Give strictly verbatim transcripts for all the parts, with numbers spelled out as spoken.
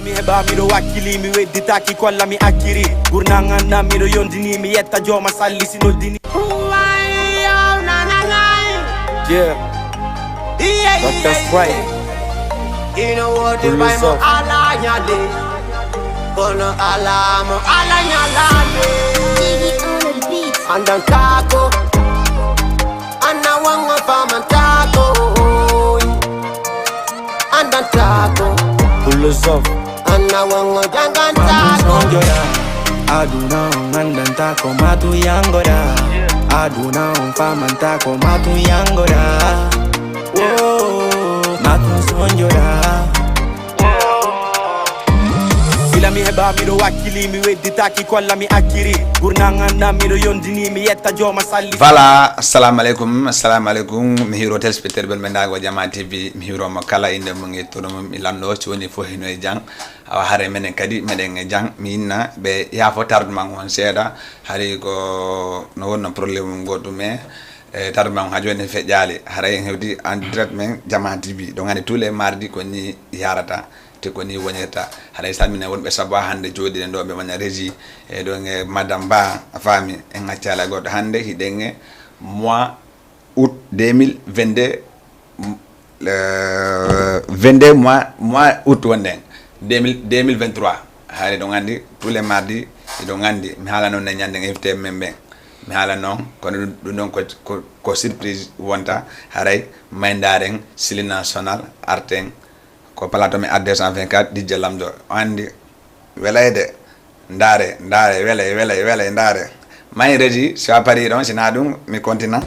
Mi heɓa miɗo wakkili, mi wedditaki kolla mi acciri. Gurnan anndan miɗo yondini, mi yetta jooma salli si noddini. Yeah. Doctor Sprite. Ino wodi Pull bay this mo up. Ala ñade. Kono ala mo ala ñalade. Andan kako. Anna wango faman tako. Andan tako. Pull this up. Anna wango jangan tako. Sonjora. Aduna on andanta ko matu yangoda. Aduna on famanta ko matu yangoda. Oh, matu sonjora. Bila mi heɓa miɗo wakkili, mi wedditaki kolla mi acciri. Gurnan anndan miɗo yondini, mi yetta jooma salli. Voilà, assalamu aleykum, assalamu aleykum. Mi hiiro telspectateur ɓen ɓe ndago Jama T V, mi hiiro mo kala inde mum e tono mum e lanndo, si woni fof hino e jang. Awa hare menen kadi, meɗen e jang, mi inna ɓe yaafo tardement on seeɗa, hari ko no wonno problème mum goɗɗum e, e tardement on ha joni feƴƴali, haray en hewti en direct men Jama T V, ɗon hannde tous les mardis ko ni yarata, te ko ni wonirta. Haray salmina wonɓe sabu ha hannde jooɗiɗen ɗo, ɓe wona Régie, e ɗon e Madame Ba, a faami, en accala goɗɗo. Hannde hiɗen e mois août deux mille vingt-deux, m-, euh, vingt-deux mois, mois août wonɗen, deux mille, deux mille vingt-trois. Haray ɗon anndi, tous les mardis, eɗon anndi, mi haala noon e ñande invité men ɓen. Mi haala noon, kono ɗum, ɗum ɗon ko, ko, ko surprise wonta, haray, may ndaaren, Silina Sonal, arten, ko plateau men Ad deux cent vingt-quatre, D J Lamzo. O anndi, welayde, ndaare, ndaare, wele, wele, wele, ndaare. May Régie, si a parii ɗon, si na ɗum, mi continue.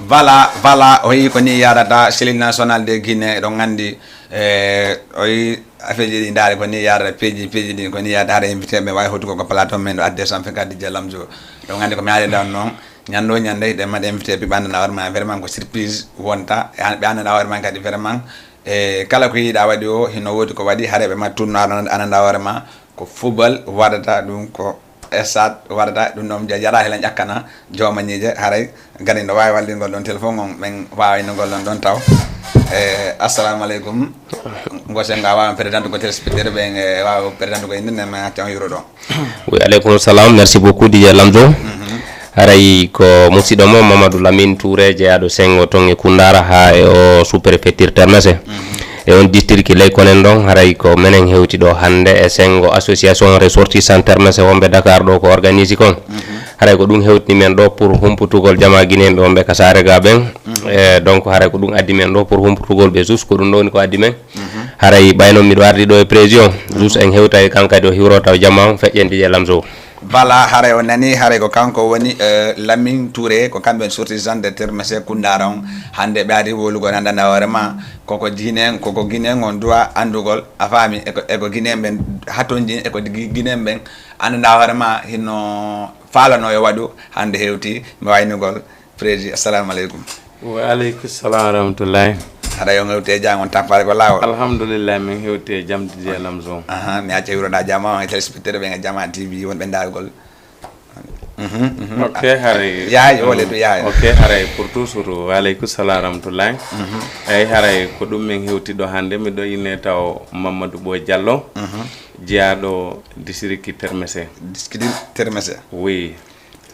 Voilà, voilà, o yii ko ni yarata, Silina Sonal de Guinée, ɗon anndi, e, o yii affaire ji ɗi ndaare ko ni yarata, peeji, peeji ɗi ko ni yarata, hara invité ɓe wawi hottugo ko plateau men ɗo Ad deux cent vingt-quatre D J Lamzo. Ɗon anndi ko mi haali ɗon noon, ñande o ñande, hiɗen mbaɗa invité ɓiɓɓe anndanɗaa hoore ma, vraiment ko surprise wonta, e an-, ɓe anndanɗaa hoore ma kadi vraiment, e kala ko yiɗa waɗi o, hino woodi ko waɗi, hara ɓe ma tunno aɗa, aɗa anndanɗaa hoore ma, ko football waɗata ɗum, ko stade waɗata ɗum, ɗon ja-, jara hela ƴakkana jooma ñiiƴe, haray gari no waawi wallingol ɗon téléphone on, ɓen waawinogol ɗon ɗon taw. E, assalamu aleykum. Ngo sen nga waawan présenté ko téléspectateur ɓen, e waawa présenté ko inde nden, ma acca on yuro ɗo. Wi aleykum salam, merci beaucoup D J Lamzo. Mhm. Haray ko musiɗɗo mo Mamadou Lamine Touré, jeyaaɗo Sengo ton e Koundara haa e o sous-préfecture Termese. Mhm. E on district ley konen ɗon, haray ko menen hewti ɗo hannde e Sengo association ressortissant Termese wonɓe Dakar ɗo ko organisi kon. Mhm. Haray ko ɗum hewtini men ɗo pour humputugol jama guinéen ɓe wonɓe ka saare ga ɓen. Mhm. E donc haray ko ɗum addi men ɗo pour humputugol ɓe sus, ko ɗum ɗo woni ko addi men. Mhm. Haray ɓay noon miɗo ardi ɗo e président, mhm, jus en hewta e kan kadi o hiwro taw jama on feƴƴen D J Lamzo. Voilà, haray o nani, haray ko kanko woni, eh, Lamine Touré, ko kamɓe sorti zande Termese Koundara on. Hannde ɓe ari wolugo nandana hoore ma, koko Guinée, koko Guinée on duwa anndugol, a faami, eko, eko Guinée ɓen hatonji, eko Gui-, Guinée ɓen anndanɗaa hoore ma, hino faalano yo waɗu, hannde hewti, mi waynugol. Président, assalamu aleykum. Wa aleykum salam wa rahmatullahi. Haray on hewti e jam, on tampaali ko laawol? Alhamdulillah, min hewti e jam, D J Lamzo. Aha, mi acca hiwroɗa jama on e téléspectateur ɓen e Jama T V wonɓe ndaargol. Mhm, mhm. Ok, haray. Yaay, wole to yaay. Ok, haray pour tout surtout. Wa aleykum salam wa rahmatullahi. Mhm. Eyyi, haray ko ɗum min hewti ɗo hannde. Miɗo inne taw Mamadou Boy Diallo, mhm, jeyaaɗo district Termese. District Termese. Oui.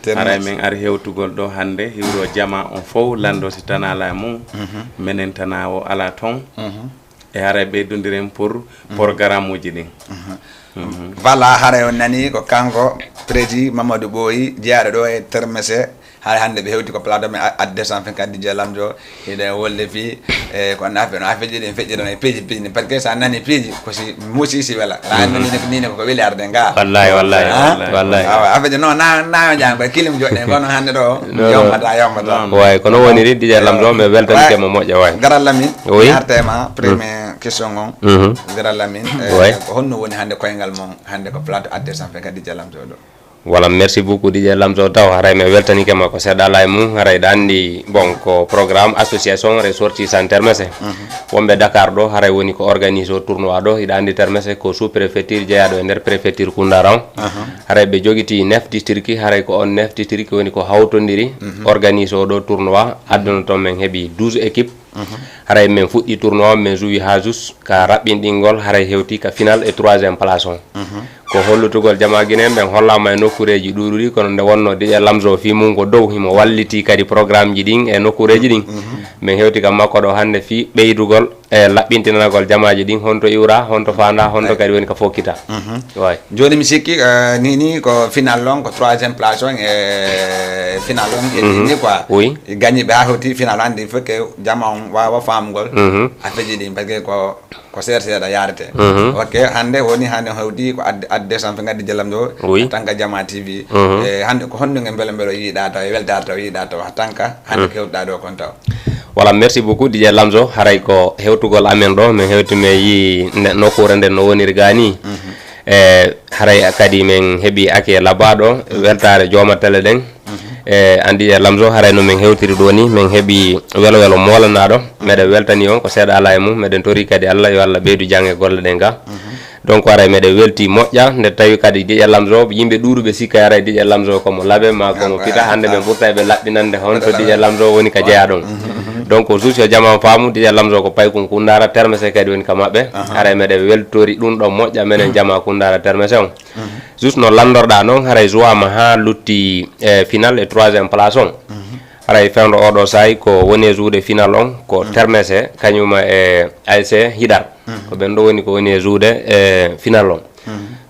Termese. Haray min ari hewtugol ɗo hannde, hiwro jama on fow, lanndo si tana ala e mum, mhm, menen tana o ala ton. Mhm. E haray ɓeydondiren pour, mhm, programme uji ɗin. Mhm. Mhm. Voilà, haray on nani ko kanko, Président Mamadou Boy, jeyaaɗo ɗo e Termese. Haray hannde ɓe hewti ko plateau men A-, Ad deux cent vingt-quatre D J Lamzo. Hiɗen wolde fii, e, ko annda affaire, no affaire ji ɗin feƴƴi ɗon e peeji, peeji ɗin. Parce que sa nani peeji, ko si muusi si wela. Sa, mhm, nani ni, ni ko weli arde nga. Wallahi, wallahi, ah? Wallahi, wallahi. Awa, affaire ji no, na, na, jang, ko kilim joɗɗen, kono hannde ɗo, non, non, yombata, yombata. Non, non. Way, kono woniri, D J Lamzo, mi weltanike mo moƴƴa, way. Garal Lamine, oui, mi arta e ma, mm, premier question on. Mhm. Garal Lamine, eh, way, ko honno woni hannde koyngal mon, hannde ko plateau Ad deux cent vingt-quatre D J Lamzo ɗo? Voilà, merci beaucoup, D J Lamzo. Taw haray mi weltanike ma ko seeɗa ala e mum, haray ɗa anndi, bon, ko programme association ressortissant Termese. Mhm. Wonɓe Dakar ɗo, haray woni ko organise o tournoi ɗo. Hiɗa anndi Termese ko sous-préfecture jeyaaɗo e nder préfecture Koundara on. Aha. Haray ɓe jogiti neuf district, haray ko on neuf district woni ko hawtondiri, mhm, organise o ɗo tournoi. Adduno toon men heɓi douze équipes. Haray min fuɗɗii tournoi on, min joue haa jus ka raɓɓinɗingol, haray hewti ka final e troisième place on. Ko hollutugol jamaa Guinée ɓen hollaama e nokkuureeji ɗuuɗuɗi, kono nde wonnoo D J Lamzo fii mun ko dow, himo walliti kadi programmeji ɗin e nokkuureeji ɗin. Min hewti ka makko ɗo hannde fii ɓeydugol e laɓɓintinanagol jamaaji ɗin, honto iwra, honto faanda, honto kadi woni ka fokkita. Way. Jooni mi sikki, eh, ni, ni ko final on, ko troisième place on e final on, e ni quoi. Oui. Gañiiɓe haa hewti final, anndi fof que jamaa on waawa faamugol affaire ji ɗin, parce que ko, ko seeɗa seeɗa yaarete. Ok, hannde woni, hannde hewti ko adde, adde décembre ngaddi jallam ɗo, Oui. en tant que Jamaa T V. E hannde ko honno ngel mbelo mbelo yiɗa taw, e weltaare taw yiɗa taw, en tant que hannde ko hewtuɗa ɗo kon taw? Voilà, merci beaucoup, D J Lamzo. Haray ko hewtugol amen ɗo, min hewti, min yii nde, nokkuure nden no woniri ga ni. E haray kadi min heɓi accueil labaaɗo, weltaare jooma tele ɗen. E anndi, D J Lamzo, haray no min hewtiri ɗo ni, min heɓi welo welo moolanaaɗo. Meɗen weltani on, ko seeɗa alaa e mum. Meɗen tori kadi Allah, yo Allah ɓeydu jam e golle ɗen ga. Donc, haray meɗen welti moƴƴa, nde tawi kadi D J Lamzo, yimɓe ɗuuɗuɓe sikka haray D J Lamzo ko mo laɓe, ma ko mo fita, hannde min ɓurta eɓe laɓɓinande honto D J Lamzo woni ka jeyaa ɗon. Donc, jus yo jamaa on faamu, D J Lamzo ko paykun kundaara, termese kadi woni ka maɓɓe. Haray meɗen weltori ɗum ɗon moƴƴa, menen jamaa kundaara termese on. Jus no lanndorɗa non, haray jowaama haa lutti e final e troisième place on. Haray fewndo oɗo saa'i ko woni e jouer final on ko Termese, kañum e A S C Hidar. Ko ɓen ɗo woni ko woni e jouer e final on.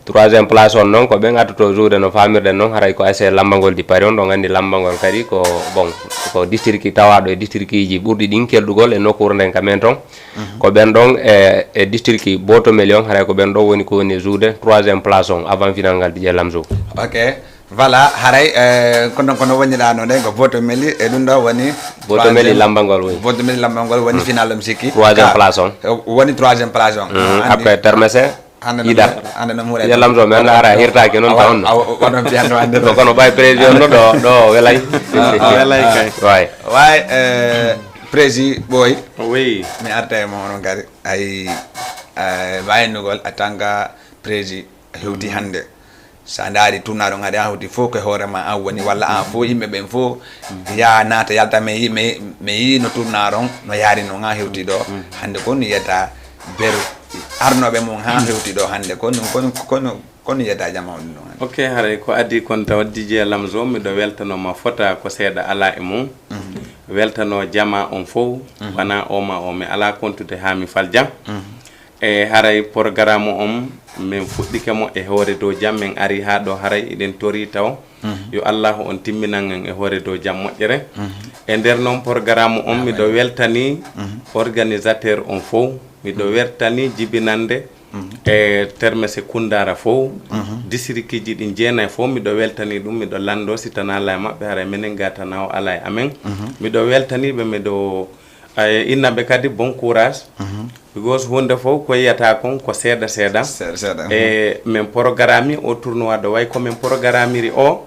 Troisième place on non ko ɓen attoto jouer no faamirɗen non, haray ko A S C Lambangol di Paris on, ɗon anndi Lambangol kadi ko, bon, ko district tawaaɗo e districtji ɓurɗi ɗin kelɗugol e nokkuure nden ka men ton. Ko ɓen ɗon e, e district Botomeli on, haray ko ɓen ɗo woni ko woni e jouer troisième place on avant final ngal, D J Lamzo. Ok. Voilà, haray, eh, kono, kono woniraano nde ko Botomeli, e ɗum ɗo woni Botomeli troisième. Lambangol, oui. Botomeli Lambangol woni final, mi sikki. Troisième place on. Eh, woni troisième place on. Anndi, après Termese, hannde no Hidar. Hannde no muure. D J Lamzo, mi annda hara hirtaaki non taw on. Awa, awa, oɗon mbiyanno hannde. Ko kono ɓay président no ɗo, ɗo welay. Ah, ah, welay kay. Way. Way, eh, président Boy. Oui. Mi arta e mo onon kadi. Ay, eh, waynugol en tant que président hewti hannde. So a ndaari tournoi ɗon, haɗi an hewti fof ko e hoore ma an woni, walla an fof, yimɓe ɓen fof, yaa naata yalta, mais yi-, mais, mais yii no tournoi ɗon no yaari non, an hewti ɗo. Hannde ko no yiyata ber arnooɓe mon haa hewti ɗo hannde, ko no, ko no, ko no, ko no yiyata jamaa on ɗum ɗon hannde? Ok, haray ko adii kon tawa D J Lamzo, miɗo weltanoo ma fota ko seeɗa alaa e mum. Weltanoo jamaa on fof, wanaa o ma o, mi alaa kontude haa mi falja. E haray porogaramu on, min fuɗɗike mo e hoore dow jam, min ari haa ɗo, haray eɗen tori taw. Yo Allaahu on timminan en e hoore dow jam moƴƴere. E nder noon porogaramu on, miɗo weltani organisateur on fof, miɗo weltani jibinande e Termese Kundara fof, districtji ɗin jeenay fof, miɗo weltani ɗum, miɗo lanndo si tanaa alaa e maɓɓe, haray menen ga tanaa o alaa e amen. Miɗo weltani ɓe, miɗo Ay, inna ɓe kadi bon courage. Because huunde fof ko yiyata kon ko seeɗa seeɗa. Seeɗa seeɗa. E min programme o tournoi ɗo way ko min programmiri o,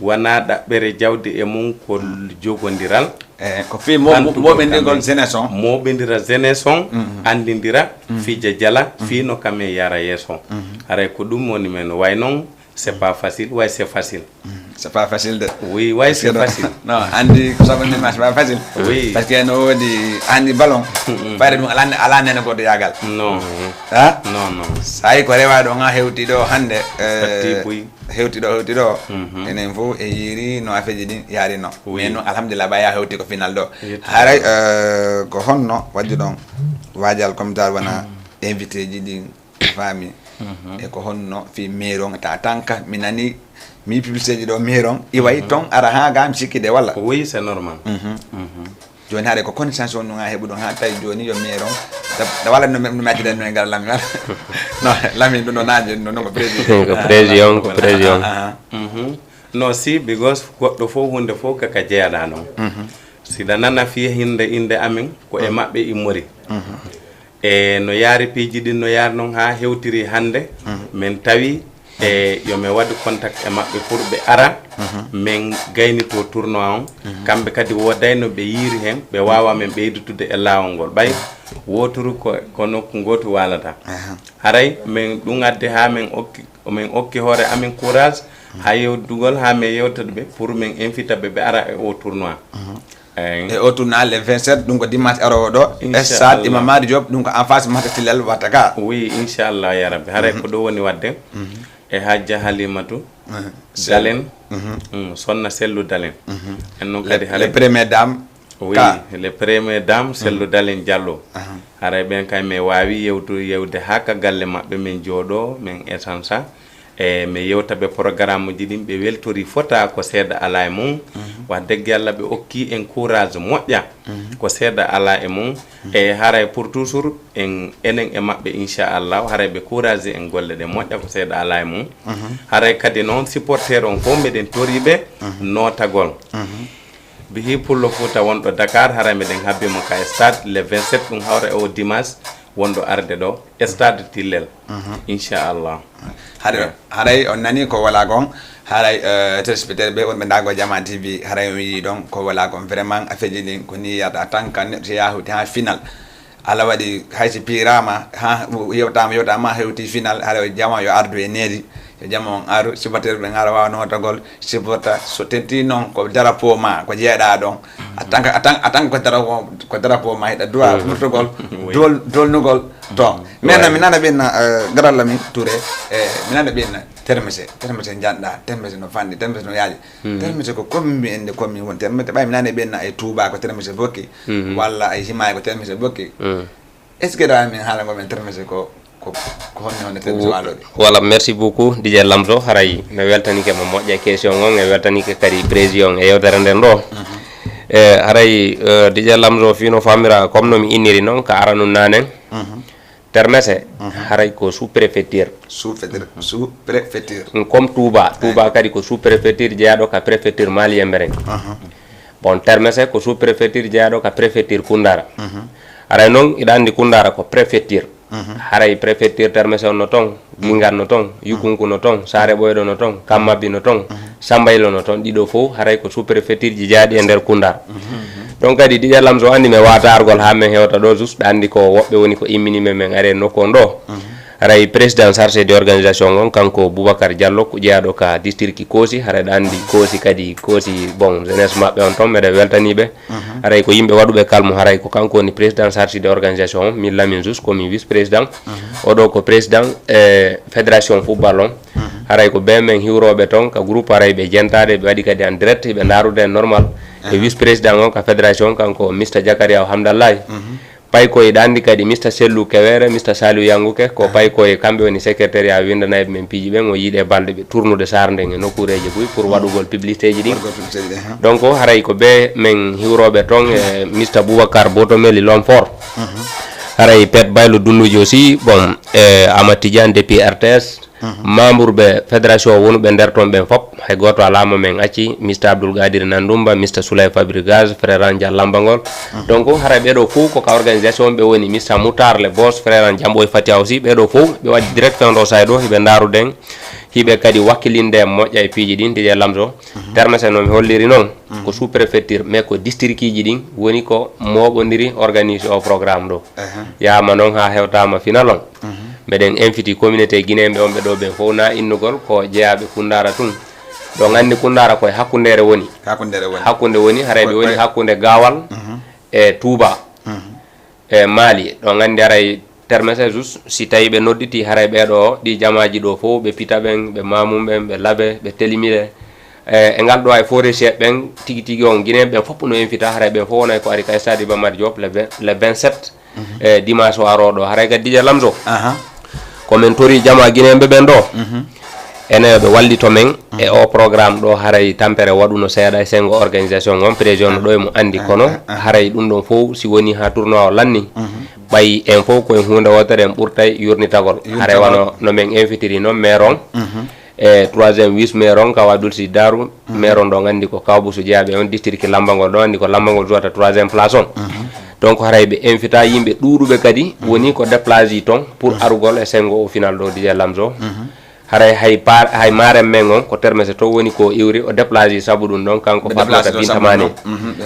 wona ɗaɓɓere jawdi e mum ko jogondiral. E ko fii mo-, mo-, moɓindirgol jeunesse on. Moɓindira jeunesse on, anndindira, fija jala, fii no ka min yara yeeso. Haray ko ɗum woni men way noon. C'est pas facile, way c'est facile. C'est pas facile de. Oui, way c'est facile. Non, anndi ko sabu ni ma c'est pas facile. Oui. Parce que no woodi anndi ballon. Fayde ɗum alaa, alaa nene goɗɗo yaagal. Non. Ha? Non, non. Sa'i ko rewa ɗo nga hewti ɗo hannde, eh, hewti ɗo, hewti ɗo. Enen fof e yiiri no afeeji ɗin yaari no. Oui. Mais non, alhamdulillah, ɓaya hewti ko final ɗo. Haray, eh, ko honno waddi ɗon waajal comme tal wona invité ji ɗin? Faami. E ko honno fii mairie on, ta tanka, mi nani, mi publicité ji ɗo mairie on, iway ton, ara haa ga, mi sikki de walla? Oui, c'est normal. Jooni haɗe ko connaissance on ɗum a heɓuɗon haa tawi jooni yo mairie on, da, da walla no, no mi accida no e ngal lami wala? Non, lami ɗum ɗo naaji, ɗum ɗo ko président. Ko président, ko président. Ah, ah, ah. Non, si, because goɗɗo fof, huunde fof kaka jeyaɗa noon. Si da nana fii hinde inde amen, ko e maɓɓe immori. E no yaari piiji ɗin, no yaari noon haa hewtiri hannde, min tawi e yo min waɗu contact e maɓɓe pour ɓe ara, min gaynito tournoi on. Kamɓe kadi woodayno ɓe yiiri heen, ɓe waawa min ɓeydutude e laawol ngol. Ɓay wooturu ko, ko nokku ngootu waalata. Haray min ɗum addi haa min okki, min okki hoore amin courage, haa yewtugol, haa min yewtata ɓe pour min invita ɓe, ɓe ara e o tournoi. E o tournant le vingt-sept, ɗum ko dimanche aroowo ɗo. Stade Imam Madi Diop, ɗum ko en face Mata Tilel watta ka. Oui, inchallah ya rabbi. Haray ko ɗo woni wadde. E hajja Halimatu Dalen. Sonna Sellu Dalen. En noon kadi haray le premier dame. Oui, le premier dame Sellu Dalen Diallo. Haray ɓen kay mi waawi yewtu yewde haa ka galle maɓɓe, min jooɗo min échange. E mi yewta ɓe programme uji ɗin, ɓe weltori fota ko seeɗa ala e mum. Wax dëgg Yàlla ɓe okki en courage moƴƴa, ko seeɗa ala e mum. E haray pour toujours en enen e maɓɓe inchallah, haray ɓe courage en golle ɗe moƴƴa, ko seeɗa ala e mum. Haray kadi noon supporter on fof meɗen tori ɓe notagol. Bihi pullo Fuuta wonɗo Dakar, haray meɗen habbi mo ka stade le vingt-sept, ɗum hawra e o dimanche wonɗo arde ɗo stade Tillel. Inchallah. Haray on nani ko wala kon. Haray téléspectateur ɓe wonɓe ndago Jama T V, haray on yii ɗon ko wala kon. Vraiment affaire ji ɗin ko ni yata, tan ka neɗɗo so yahuti ha final, ala waɗi, hay si pirama ha yewtama yewtama hewti final, haray o jama yo ardu e needi. Yo jama on aru, supporter ɓe ngara wawa notagol, supporter so tenti noon ko drapeau ma ko jeeɗa ɗon. A tan a tan a tan ko drapeau ko drapeau ma hiɗa droit wurtugol, dol dolnugol to. Mena mi nana ɓenna garalla mi Touré. E mi nana ɓenna termese termese janɗa termese no fanni termese no yaaji. Termese ko commune mbiyen nde commune woni termese ɓay mi nana ɓenna e Touba ko termese bokki, walla ay himay ko termese bokki. Est ce que ɗa min haala ngo men termese ko ko ko honno honno termese waloɓe? Voilà, merci beaucoup D J Lamzo. Haray mi weltanike mo moƴƴa question on, e weltanike kadi président on e yewtere nden ɗo. E haray D J Lamzo fino famira comme no mi inniri noon ka aranun nanen. Termese haray ko sous préfecture. Sous préfecture. Comme Touba, Touba kadi ko sous préfecture jeyaɗo ka préfecture Mali Emberen. Bon, termese ko sous préfecture jeyaɗo ka préfecture Kundara. Haray noon iɗa andi Kundara ko préfecture. Haray préfecture termese on no toon, Guinguane no toon, Yukunku no toon, Saare Ɓoyɗo no toon, Kammabi no toon, Sambaylo no toon, ɗiɗo fof haray ko sous préfecture ji jaaɗi e nder Kundara. Donc kadi D J Lamzo andi mi wata argol ha min hewta ɗo, juste ɗa andi ko woɓɓe woni ko immini men min are nokku on ɗo. Haray président chargé de organisation on kanko Boubacar Diallo ko jeyaɗo ka district Koosi, haray ɗa andi Koosi kadi Koosi bon jeunesse maɓɓe on toon meɗen weltaniɓe. Haray ko yimɓe waɗuɓe kalmu, haray ko kanko woni président chargé de organisation on, min Lamine Zous ko min vice président. Oɗo ko président e fédération football on. Haray ko be men hiwroɓe toon ka groupe, haray ɓe jentaɗe ɓe waɗi kadi en direct hiɓe ndarude en normal. E vice président on ka fédération kanko Mister Diakaria o Hamdallahi. Pay ko iɗa andi kadi Mister Sellu Kewere, Mister Saliu Yanguke, ko pay ko e kamɓe woni secrétariat windanayɓe men piiji ɓen o yiiɗe balɗe ɓe tournude sar nden e nokkureji buy pour waɗugol publicité ji ɗin. Donc haray ko be men hiwroɓe toon e Mister Boubacar Botomeli Lomfor. Haray Pet Baylo Dunduji aussi, bon, e Amat Tidiane depuis R T S. Membre ɓe fédération wonuɓe nder toon ɓen fop, hay gooto alaa mo men acci, Mister Abdoul Gadir Nandumba, Mister Souley Fabrigaz, Frère an Dia Lambangol. Donc haray ɓeɗo fof ko ka organisation ɓe woni, Mister Moutar le boss, Frère an Diamboy Fatia aussi, ɓeɗo fof ɓe waɗi direct on ɗo say ɗo hiɓe ndarude en, hiɓe kadi wakkilinde en moƴƴa e piiji ɗin, D J Lamzo. Termese no mi holliri noon ko sous préfecture mais ko district ji ɗin woni ko moɓodiri organise o programme ɗo. Yahama noon ha hewtama final on. Meɗen inviti communauté guinéen ɓe on ɓe ɗo ɓen fof na innugol ko jeyaɓe Kundara tun. Ɗo gandi Kundara koye hakkundere woni. Hakkunde woni. Hakkunde woni, haray ɓe woni hakkunde Gawal e Touba e Mali. Ɗo gandi haray termese jus si tawi ɓe nodditi haray ɓeɗo ɗi jamaji ɗo fof ɓe pita ɓen, ɓe mamum ɓen, ɓe labe, ɓe telimile. E ngal ɗo ay forestier ɓen tigi tigi on guinéen ɓen fof no invita, haray ɓen fof wonay ko ari ka stade Iba Mar Diop le vingt le vingt-sept. E dimanche o aroɗo haray kadi D J Lamzo. Ko min tori jama guinéen ɓe ɓen ɗo. Ene ɓe wallito men e o programme ɗo, haray tampere waɗuno seeɗa e sengo organisation on, président no ɗo e mo andi, kono haray ɗum ɗon fof si woni ha tournoi o lanni, ɓay en fof koye hunde wotere en ɓurtay yurnitagol. Haray wano no min invitiri noon maire on e troisième vice maire on Kaw Abdoul Sy Darou. Maire on ɗo gandi ko Kaw Bousso Jeyaɓe on district Lambangol, ɗo gandi ko Lambangol jouata troisième place on. Donc haray ɓe invita yimɓe ɗuɗuɓe kadi woni ko déplacé toon pour arugol e sengo o final ɗo D J Lamzo. Haray hay par hay maren men on ko termese to woni ko iwri o déplacé sabu ɗum ɗon kanko Fatmata Binta Mane.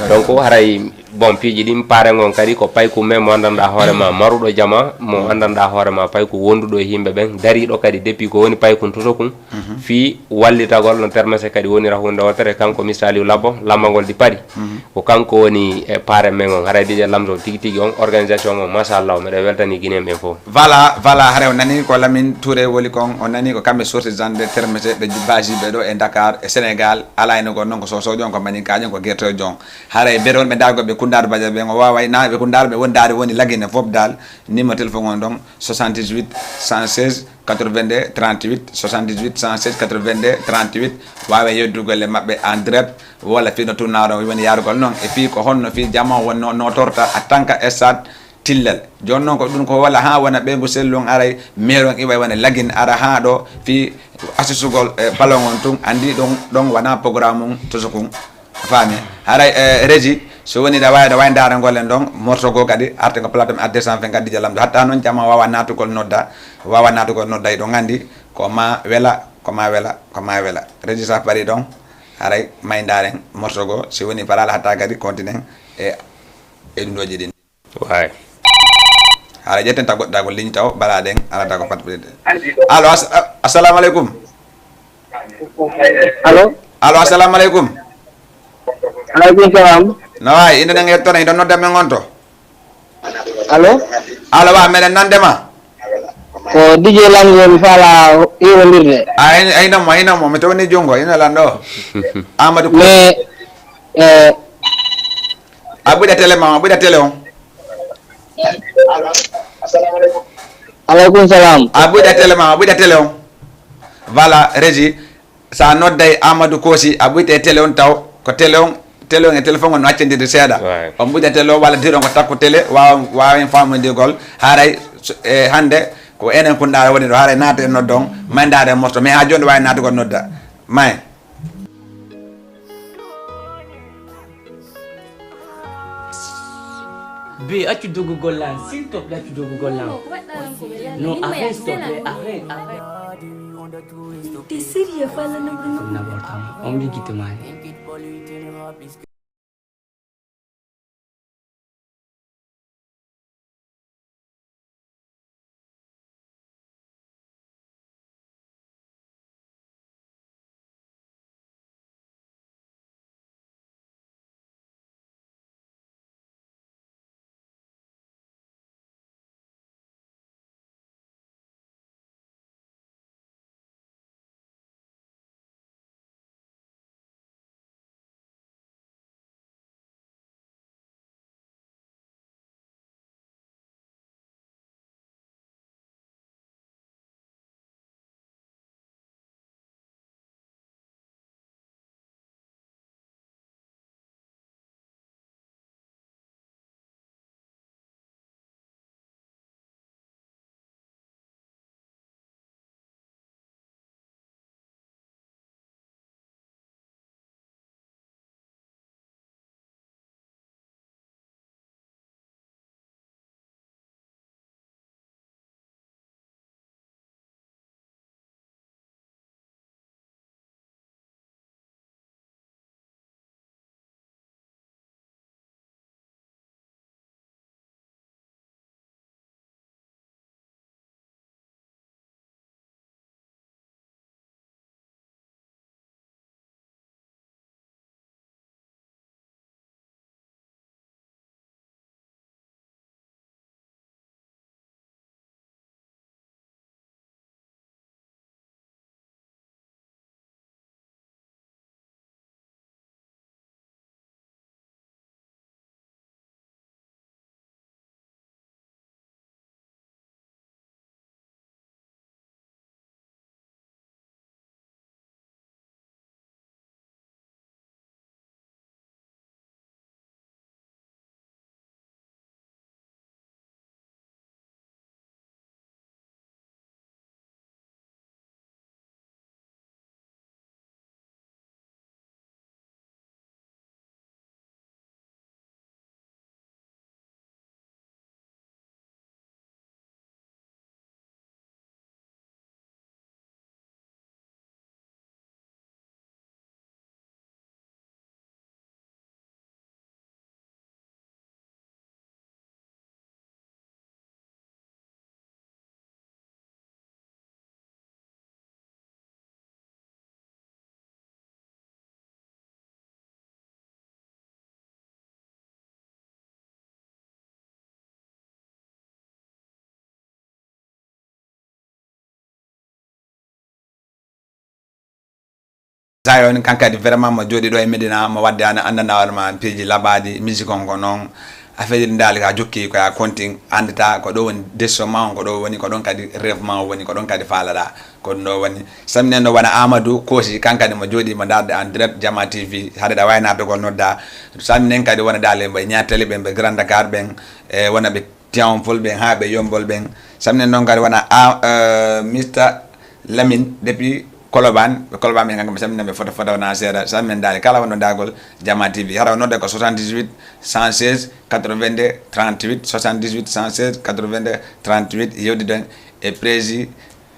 Donc haray Bon, piiji ɗin, pare ngon kadi ko paykun men mo anndanɗaa hoore ma, maruɗo jama, mo anndanɗaa hoore ma, paykun wonduɗo e yimɓe ɓen, dariiɗo kadi depuis ko woni paykun toso kun, fii wallitagol no termese kadi wonira huunde wootere, kanko Mister Aliou Labbo, lammangol di paɗi. Ko kanko woni e pare men on, haray D J Lamzo tigi tigi on, organisation on, machallah, miɗo weltani Guinéen ɓen fof. Voilà, voilà, haray o nani ko Lamine Touré woli kon, o nani ko kamɓe sorti zande termese ɓe basiɓe ɗo e Dakar, e Sénégal, ala hino ko non ko sosojo on, ko maninkaajo on, ko gertojo on. Haray beɗon ɓe ndago ɓe Koundaar Badia ɓen, o waaway na ɓe Koundaar ɓe woni daade woni Lagine fof dal. Numéro téléphone on ɗon, soixante-dix-huit cent seize quatre-vingt-deux trente-huit, soixante-dix-huit cent seize quatre-vingt-deux trente-huit. Waaway yeddugol e maɓɓe en direct, walla fii no tunnaaro woni yaarugol non. E fii ko honno fii jama wonno notorta a tanka e sat tillal. Jooni non ko ɗum ko wala haa wona ɓeyngu sellun aray meron iway wona Lagine ara haa ɗo fii asisugol e palon on tun. Anndi ɗon, ɗon wona programme on to sukun. A faami? Haray, eh, Régie, so woni ɗa waawi, ɗa waawi ndaarangol en ɗon, morceau goo kadi, arte ko plateau mi adde cent vingt-quatre D J Lamzo. Hatta noon jama waawa naatugol nodda, waawa naatugol nodda, eɗon anndi ko ma wela, ko ma wela, ko ma wela. Régie, so a parii ɗon, haray may ndaaren morceau goo, si woni paraala hatta kadi continen e, e ɗum ɗooji ɗin. Waay. Haray ƴetten taw goɗɗo ko ligne taw, balaɗen, alata ko fat. Allo, as-, a-, assalamu aleykum. Allo? Allo, assalamu aleykum. Aleykum salam. No waay, inde nden e yettoode, hiɗon nodda men on to? Allo? Allo, wa, meɗen nande ma. Ko D J Lamzo mi faala hirondirde. A, ay, ay, non mo, ay, non mo, mi tawni junngo, ina lan ɗo. Amadou Ko. Mais, eh, A ɓuuɗa télé ma, a ɓuuɗa télé on. Aleykum salam. A ɓuuɗa télé ma, a ɓuuɗa télé on. Voilà, Régie, sa nodday Amadou Kosi, a ɓuyte télé on taw, ko télé on, télé on e téléphone on no accendirde seeɗa. Ouais. On ɓuuɗa télé on, walla diron ko takko télé, waawa, waawa en faamondirgol. Haray, so, e hannde, ko enen kunɗaare woni ɗo, haray naata e nodda on, may ndaare morto, mais haa jooni ɗo waawi naatugol nodda. May. Be, accu doggugol lan, s'il te plaît, accu doggugol lan. Non, arrête, s'il te plaît, arrête, arrête. T'es sérieux, pas la. N'importe quoi. On me dit qu'il te m'a. Zion, kan kadi vraiment mo jooɗi ɗo e Medina, mo wadde an anndana hoore ma piiji laɓaaɗi, musique on ko noon. Affaire ji daali ka jokki ko ya kontin, anndata ko ɗo woni décision ma on, ko ɗo woni, ko ɗon kadi rêve ma on woni, ko ɗon kadi faalaɗa, ko ɗum ɗo woni. Samminen ɗo wona Amadou Kosi, kan kadi mo jooɗi mo darde en direct Jama T V, haade ɗa wawi naatugol nodda. Samminen kadi wona daali ɓe Niatali ɓen, ɓe Grand Dakar ɓen, e wona ɓe Tivaouane Peulh ɓen, haa ɓe Yombol ɓen. Samminen noon kadi wona a, euh, Mister Lamine depuis Colobane, ɓe Colobane ɓen kanko mi sammina ɓe fota fota wona seeɗa. Samminen daali kala wonno dagol Jama T V. Hara o nodde ko soixante-dix-huit cent seize quatre-vingt-deux trente-huit, soixante-dix-huit cent seize quatre-vingt-deux trente-huit, yewtiden e prési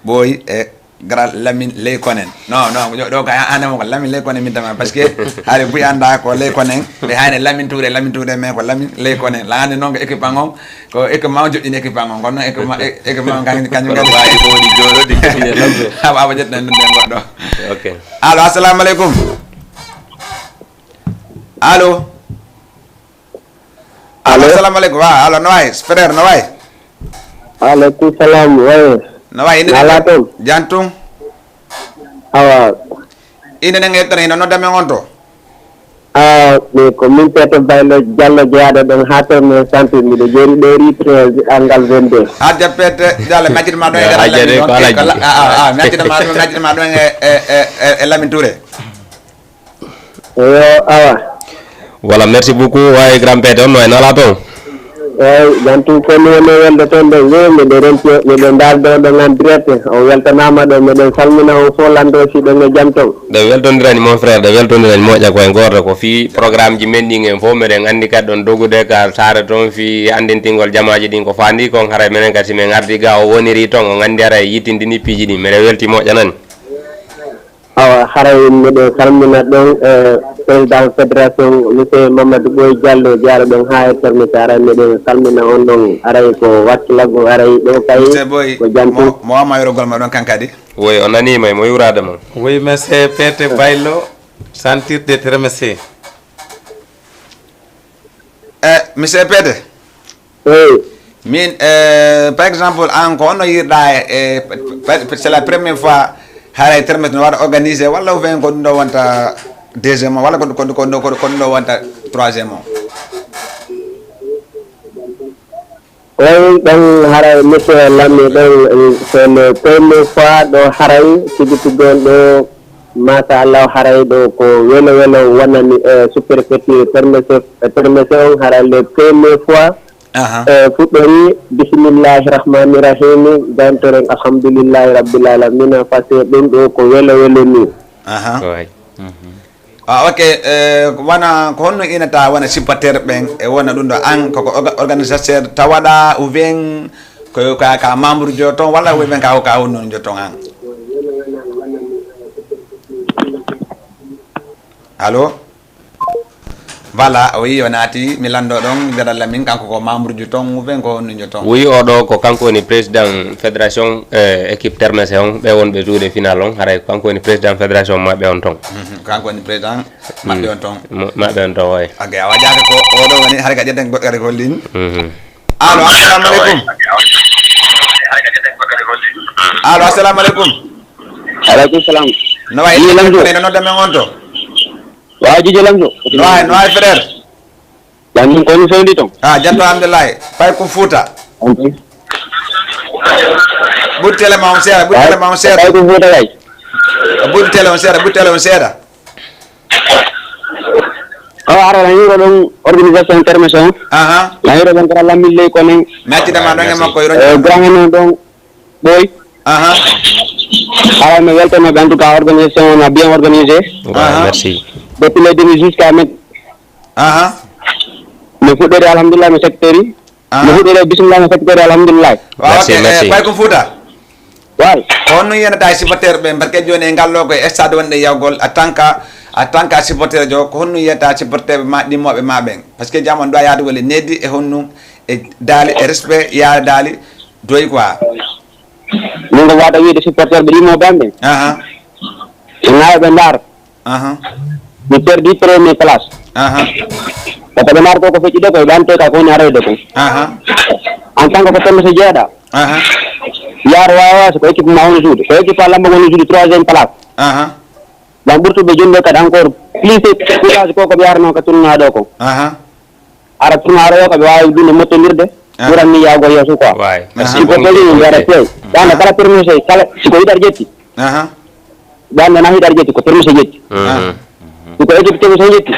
Ɓooyi e Grand Lamine Leykonen. Non, non, ɗo, ɗo ka anamo ko Lamine Leykonen min tama, parce que haare buy anda ko Leykonen, ɓe hayne Lamine Touré, Lamine Touré, mais ko Lamine Leykonen. La andi noon ko équipe an on, ko équipe ma on joɗɗini équipe an on, kono noon équipe ma, é-, équipe ma on kañum, kañum Kono kadi. Waawi ko woni jooɗo, ɗi joɗɗini lamɓe. Awa, awa, ƴettuɗen ɗum ɗen goɗɗo. Ok. Allo, assalamu aleykum. Allo. Allo. Assalamu aleykum. Wa, allo, no wayi? Frère, no wayi? Aleykum salam, wayi. No wayi? Inde Nala den toon? Jan tun? Awa. Inde den e tara, ino nodda men on to? Ah, mi ko min Peete Baylo Jallo jeyaaɗo ɗon haa to mi santi, miɗo jooɗi ɗo ri treize angal vingt-deux. Hajja Peete Jallo, mi accita ma ɗon e Hajja de, ko Alhaji. Ah, ah, ah, mi accita ma ɗon, mi accita ma ɗon e, e, e, e, e Lamine Touré. Eyo, awa. Voilà, merci beaucoup. Wayi Grand Pete on, no e nala toon? Eyi, jantu ko mi woni welde toon ɗo, yo miɗo renti, miɗo ndaar ɗo, ɗo ngan direct. On weltanaama ɗo, miɗen salmina on fof lanndo si ɗon e jam toon. Ɗe weltondirani mon frère, ɗe weltondirani moƴƴa ko en gooto. Ko fii programme ji men ɗin en fof, miɗen anndi kadi ɗon dogude ka saare toon fii anndintingol jamaaji ɗin ko faandi kon. Haray menen kadi si men ardi ga o woniri toon, on anndi haray yittindini piiji ɗin. Miɗen welti moƴƴa nani. Awa, haray miɗen salmina ɗon, eh, président fédération, monsieur Mamadou Boy Diallo, jeyaaɗo ɗon haa e termite, haray miɗen salmina on ɗon, haray ko wakkilagol, haray ɗo kay Monsieur Boy, ko jantu. Mo, mo wama yorogol ma ɗon kan kadi? Woy, o naniima, mo yuuraade mo. Woy, monsieur Pete Baylo, sentirde termese. Eh, monsieur Pete? Eyi. Min, eh, par exemple, an ko honno yiɗirɗa e, e, c'est la première fois haray termite no waɗa organisé, walla ou bien ko ɗum ɗo wonta deuxième o, walla ko, ko, ko, ko, ko ɗum ɗo wonta troisième o? Eyi, ɗon haray monsieur Lamine ɗon, c'est le premier fois ɗo haray tigi tigi on ɗo, machallah, haray ɗo ko welo welo wonani e sous-préfecture termese, termese on, haray le premier fois. Aha. E fuɗɗori, bismillahi rahmani rahimi, gantoren alhamdulillahi rabbil alamina, parce que ɗum ɗo ko welo welo ni. Aha. Ko wayi. Mhm. Ah, ok, eh, wona ko honno inata wona supporter ɓen e wona ɗum ɗo an koko orga-, organisateur tawaɗa ou bien ko ka, ka membre jo toon walla ou bien ka, ka honno jo toon an? Allo? Voilà, o yii o naati, mi lanndo ɗon, mbeɗa lammin, kanko ko membre jo toon, ou bien ko honno jo toon? Wi oɗo ko kanko woni président fédération, eh, équipe termese on, ɓe wonɓe jouer final on, haray ko kanko woni président fédération maɓɓe on toon. Mhm, kanko woni président maɓɓe on toon. Mm, mo-, maɓɓe on toon, oy. Ok, a wajaaka ko oɗo woni, haray ka ƴetten goɗɗo kadi ko ligne. Mhm. Allo, assalamu aleykum. Allo, assalamu aleykum. Aleykum salam. No wayi, Lamzo. Ene nodda men on to? Waaw, Jijo Lamzo. No wayi, no wayi, frère? Jam ɗum ko no fewndi toon? Ah, jam to, alhamdulillahi. Pay ko Fuuta. Ɓuri télé ma on seeɗa, ɓuri télé ma on seeɗa. Pay ko Fuuta kay. Ɓuri télé on seeɗa, ɓuri télé on seeɗa. Awa, ara, la hiiro ɗon organisation termese on. Aha. La hiiro ɗon kara Lamine Ley Konen. Mi accita ma ɗon e makko, hiiro. Eh, grand non ɗon. Ɓooy. Aha. Awa, mi weltano ɓe, en tout cas, organisation on a bien organisé. Ouais, aha, merci. Depuis le début jusqu'à maintenant. Aha. Mi fuɗɗori, alhamdulillah, mi secteur. Aha. Mi fuɗɗori, bismillah, mi secteur, alhamdulillah. Waaw, merci, ok, merci. Eh, Pay ko Fuuta? Waaw. Ko honno yiyanata e supporter ɓe, parce que jooni e ngal ɗo ko e stade wonde yawgol, en tant que, en tant que supporter jo, ko honno yiyata supporter ɓe ma, ɗimmoɓe ma ɓen? Parce que jam on ɗo yaade woni neddi e honno e daali e respect, yaade daali, doy quoi. Min ko wawata wiide supporter ɓe ɗimmo bamɓe. Aha. Ɓe ŋaawa ɓe ndaara. Aha. Mi perdi premier place. Aha. Ko taɓe ndaara ko, ko feƴƴi ɗo ko ɗan te ka ko woni aroyde ko. Aha. En tant que ko termese jeeɗa. Aha. Yaar wawa so ko équipe ma woni jouer. Ko équipe a lamba woni jouer troisième place. Aha. Bon, ɓurtuɓe jonde kadi encore plus courage ko ko ɓe arno ka tournoi ɗo ko. Aha. Ara tournoi ɗo ko ɓe wawi ɗum mottondirde. Ah. Ɓuran ni yaago yeeso quoi. Waay. Merci. Si ko tawii mo mbiyaɗa feewi. Dande kala permis kala si ko hiɗar ƴetti. Aha. Dande na hiɗar ƴetti ko permis ƴetti. Mhm. Si ko équipe tennis o ƴetti.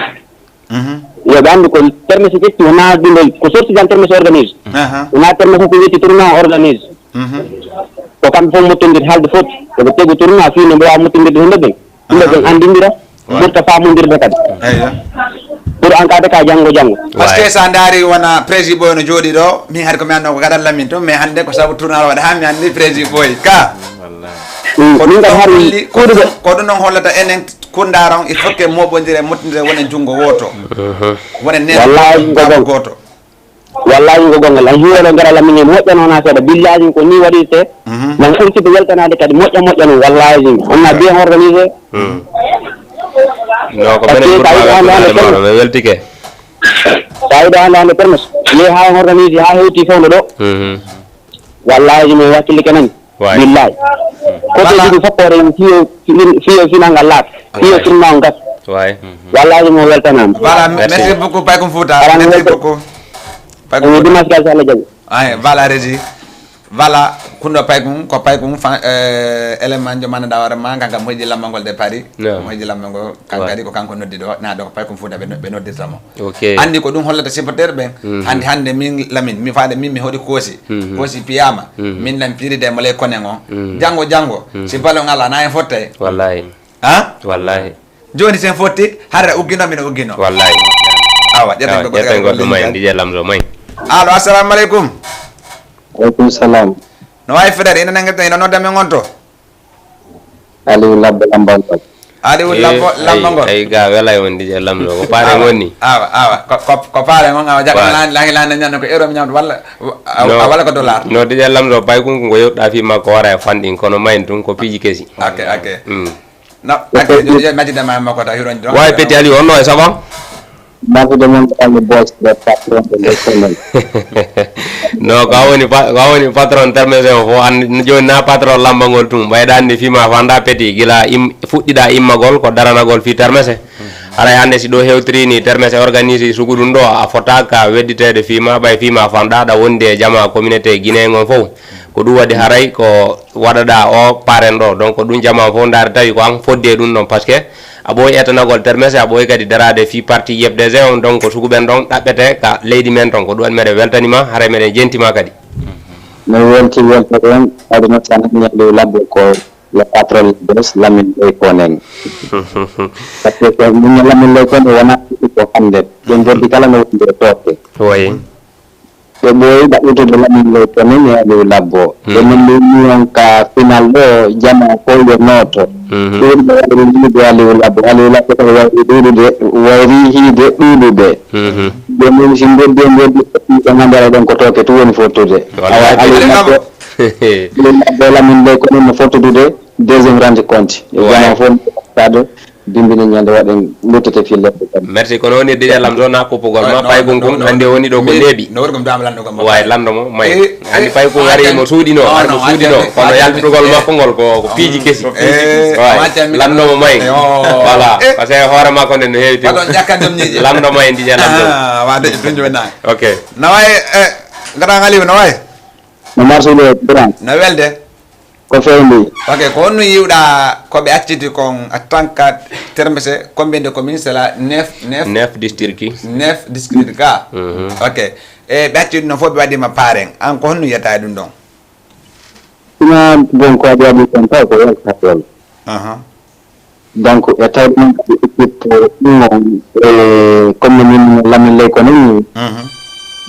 Mhm. Yo ɓe anndu ko terme so ƴetti wona ɗum ɗo ko sorti tan terme so organise. Aha. Wona terme fof ko ƴetti tournoi o organise. Mhm. Ko kamɓe fof mottondir haalde fof eɓe tegu tournoi fii no mbawa mottondirde himɓe ɓen. Himɓe ɓen anndindira ɓurta famondirde kadi. Eyyo. Pour en cas de cas janngo janngo. Parce que sa ndaari wona prési boy no jooɗi ɗo min haade ko mi annoo ko gadal lamin tun mais hannde ko sabu tournoi waɗa ha mi anndi prési boy ka. Ko ɗum ɗon holli ko ɗum ɗon hollata enen. Kurndaar on, il faut que moɓondire, mottondire, wonen junngo wooto. Wonen nene Wallahi, ko gonga. Gooto. Wallahi, ko gonga. Lan hiwolo ngara lamin en moƴƴa noon haa seeɗa. Billahi, ko ni waɗirte. Nan ɓurti ko weltanaade kadi moƴƴa moƴƴa noon. Wallahi, on a bien organisé. No, ko menen ɓurɗo weltanaade ma, mi weltike. Sa yiɗi hannde hannde permis. Yehi haa en organisé, haa hewti fewndo ɗo. Wallahi, mi wakkilike nani. Waay. Billahi. Ko to jiɗi fof ko rewmi fiyo fiyo final ngal laat. Fiyo tournoi on gas. Waay. Wallahi mo weltanama. Voilà, merci beaucoup Paykum Fouta. Merci beaucoup. Paykum Fouta. Dimanche gal so Allah jaɓi. Ay, voilà Régie. Voilà, kundo Paykum ko Paykum fa euh, élément jo manada wara ma kanka mo heji lambangol de Paris. Mo heji lambangol kankadi ko kanko noddi ɗo na ɗo ko Paykum Fouta ɓe noddirta mo. Andi ko ɗum hollata supporter ɓen. Hande hande min lamin mi faade min mi hoɗi koosi. Koosi piyama. Min lan piride mo ley konen on. Janngo janngo si balon ala na en fottay. Wallahi. Ha? Wallahi. Joni sen fotti harre uggino min uggino. Wallahi. Awa ƴetten ko ƴetten goɗɗo may ndije lamɗo may. Allo, assalamu aleykum. Aleykum salam. No wawi federe ina nangirta ina nodda men on to. Aliou Labbo Lambangol. Aliou Labbo Lambangol. Ay ga welay on dije lamɗo ko paare woni. Awa awa ko ko paare mon awa jakka lan lan lan nyanno ko euro mi nyamdo walla walla ko dollar. No dije lamɗo bay kun ko yewta fi makko wara e fandin kono mayin tun ko piji kesi. Ok ok. No ok yo majida ma makko ta hiron don. Way peti Aliou on no e saban. Mafide mon ko Aliou Boss de patron de l'économie. No ko a woni pa- ko a woni patron termese o fof an joni na patron lambagol tum mbayɗa anndi fima fanda peti gila im fuɗɗiɗa immagol ko daranagol fi termese. Haray hannde si ɗo hewtiri ni termese organise sugu ɗum ɗo a fotaka wedditede fima ɓay fima fanɗa aɗa wondi e jama communauté guinéen on fof. Ko ɗum waɗi haray ko waɗaɗa o paren ɗo donc ɗum jama fof ndaari tawi ko an fodde ɗum ɗon parce que a ɓooyi etanagol termese a ɓooyi kadi daraade fii parti yebde g on donc sukuɓen ɗon ɗaɓɓete ka leydi men ton ko ɗum waɗi meɗen weltanima haray meɗen jentima kadi. Mi welti welta ɗon aduna tan ñalli labbo ko le patron labos lamin ɓoy konen. Parce que ko min lamin ley kon wona ko hannde ɓe mboddi kala no wonde tokke. Wayi. Ɓe ɓooyi ɗaɓɓutude Lamin Ley Konen e Aliou Labbo. Ɓe min luumi on ka final ɗo, jama fof yo nooto. Ɗuuɗuɓe wayri yiide Aliou Labbo. Aliou Labbo kadi wayri ɗuuɗude, wayri yiide ɗuuɗuɓe. Jooni min si mboddi e mboddi, ɓe nganndiraa ɗon ko tooke tun woni fottude. Awa Aliou Labbo, Aliou Labbo e Lamin Ley Konen no fottudude deuxième rende compte. Jama fof no fottude. Dimbini ñande waɗen luttete fillerde kadi. Merci kono woni dija lam ɗo na kuppugol ma pay gun kun andi woni ɗo ko neeɓi. No woni ko mi dama lanndo gam way lanndo mo may andi pay kun ari mo suuɗino ari mo suuɗino kono yaltugol makko ngol ko ko piiji kesi. Lanndo mo may voilà parce que hoore makko nde no heewi tew lanndo may dija lam ɗo. Wade tunjo na ok. Na way. Ngata ngaliw na way. No marsude. No welde. Ko fewndi. Ok, ko honno yiwɗa ko ɓe acciti kon en tant que termese combien de commune cela neuf neuf neuf district neuf district ka. Ok. E ɓe acciti no fof ɓe waɗima paren an ko honno yiyata e ɗum ɗon? Sina bon ko waɗi waɗi kon taw ko welta ɗon. Donc e tawi ɗum kadi équipe ɗum e commune min lamin ley ko nani.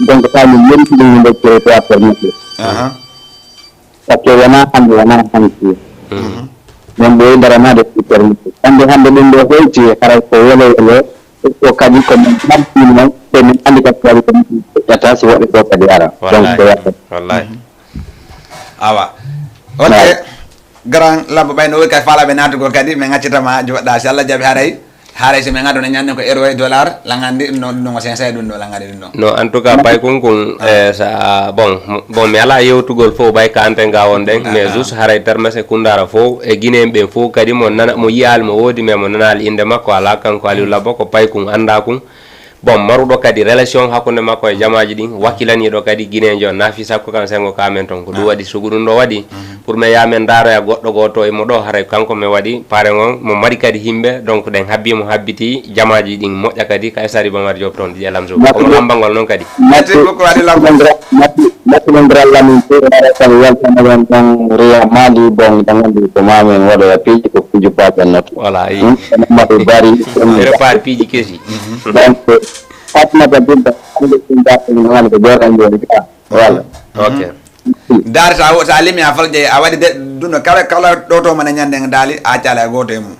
Donc tawi min mérite ɗum nder territoire fermité. Par ce que wona hannde wona hanki min ɓooyi daranaade équipe fermité hannde hannde ɗum ɗo hoyti haray ko welo welo. Ko kadi ko min ɓamtino te min anndi kadi ko waɗi ko min ƴetta si woɗɗe ɗo kadi ara donc ko yata. Awa. Ok. Grand labbo ɓay no woni kay faalaɓe naatugol kadi min accitama joɗɗa si Allah jaɓi haray. Haray so min ngaddo ne ñande ko euro e dollar, langandi ɗum ɗon, ɗum ɗon ko cinq cents, ɗum ɗo langandi ɗum ɗon. No, en tout cas, pay kun kun, eh, sa, bon, m-, bon, mi ala yewtugol fof, bay ka anten ga won ɗen, mais juste haray termese kundara fof, e Guinéen ɓen fof kadi mo nana, mo yiyaali, mo woodi, mais mo nanaali innde makko, ala kanko Aliou Labbo, ko pay kun annda kun. Bon, maruɗo kadi relation hakkunde makko e jamaaji ɗin, wakkilaniiɗo kadi Guinéenjo, nafi sakko kan sengo ka men ton. Ko ɗum waɗi sugu ɗum ɗo waɗi, pour mais ya men ndaaroya goɗɗo gooto e mo ɗo, haray kanko men waɗi pare ngon, mo mari kadi himɓe, donc ɗen habbi mo habbiti jamaaji ɗin moƴƴa kadi, ka e Sari Bamar Diop ton, Didier Lamzo. Merci Omo beaucoup. Lambangol noon kadi. Merci beaucoup, Adi Lamzo. Merci, merci, merci, Lamine. Ko wara tan weltana on tan Real Mali, bon, ɗan anndi ko mamin waɗoya piiji, ko piiji baɗen noon. Voilà, i. Hmm, kono Mali bari, kono Repar piiji kesi. Donc, Fatmata Binta, hannde ɗum darto ɗum haali ko jooɗan jooni ka. Voilà. Ok. Daari sa wo-, sa limi a fal jeyi, a waɗi de, duno kala, kala ɗo to mana ñande en daali, a cala e gooto e mum.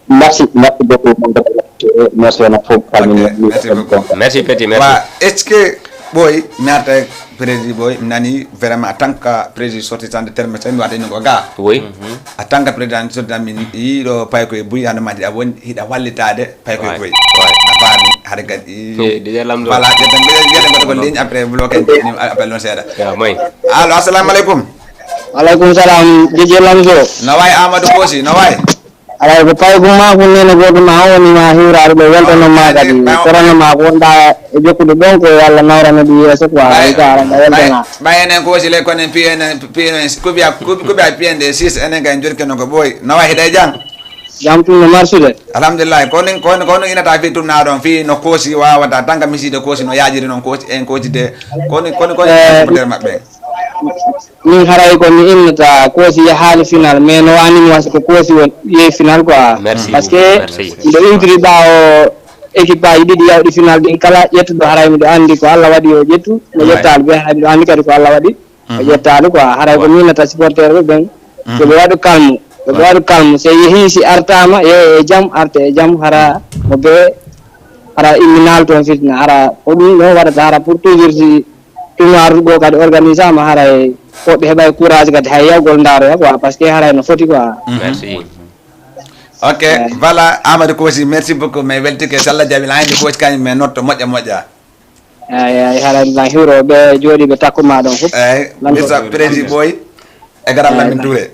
Merci, merci beaucoup, mon frère. Merci, on a fof. Ok, merci beaucoup. Merci, petit, merci. Wa, est-ce que, ɓooy, mi arta e président ɓooy, mi nani vraiment en tant que président sortissant de terme, mi wata ino ko ga. Oui. En tant que président sortissant, min yiɗo pay ko e buy, hande ma, a woni, hiɗa wallitade pay ko e buy. Ouais. A faami, hade kadi. Eh, Didier Lamzo. Voilà, ƴetten, ƴetten goto ko ligne, après bloqué, appel non seeɗa. Ya, moy. Allo, assalamu alaikum. Alaikum salam, Didier Lamzo. No way Amadou Kosi, no way? Alay ko pay ko ma ko nene goto ma o woni ma hiwraade ɓe weltano ma kadi. Korona ma ko wonɗa e jokkude ɗon ko yo Allah nawrano ɗi yeeso quoi. Ay ka ara ma weltana. Ɓay enen ko wasi le konen P N, P N, kubiya, kubiya P N D six enen kay jorke no ko ɓooy. No wa hiɗa e jam? Jam tun no marsude. Alhamdulillah. Ko nin, ko nin, ko nin inata fi tunna ɗon fi no kosi wawata tan ka miside kosi no yajiri non kosi en kosi de. Ko nin, ko nin, ko nin der maɓɓe. Min haray ko mi innata koosi yahaali final, mais no waani mi wasa ko koosi won yehi final quoi. Merci. Parce que merci. Mbiɗo iwtiri ɓaawo équipe aji ɗiɗi yawɗi final ɗin kala ƴettuɗo haray miɗo anndi ko Allah waɗi o ƴettu. Mo ƴettaali ɓe haray miɗo anndi kadi ko Allah waɗi o ƴettaali quoi. Haray ko mi innata supporter ɓe ɓen. Yo ɓe waɗu calme. Yo ɓe waɗu calme. So yehi si artaama yehe e jam arte e jam hara mo ɓe hara imminal toon fitina hara ko ɗum ɗo waɗata hara pour toujours si Ɗum ardugo kadi organisama haray woɓɓe heɓay courage kadi hay yawgol ndaroya quoi parce que haray no foti quoi. Merci. Ok, voilà Amadou Kosi, merci beaucoup, mais weltike salla jaɓi la andi Kosi kañum mais notto moƴƴa moƴƴa. Ay ay haray la hiwro ɓe jooɗiɓe takko ma ɗon fof. Ay bisa prési boy e garam lamin touré.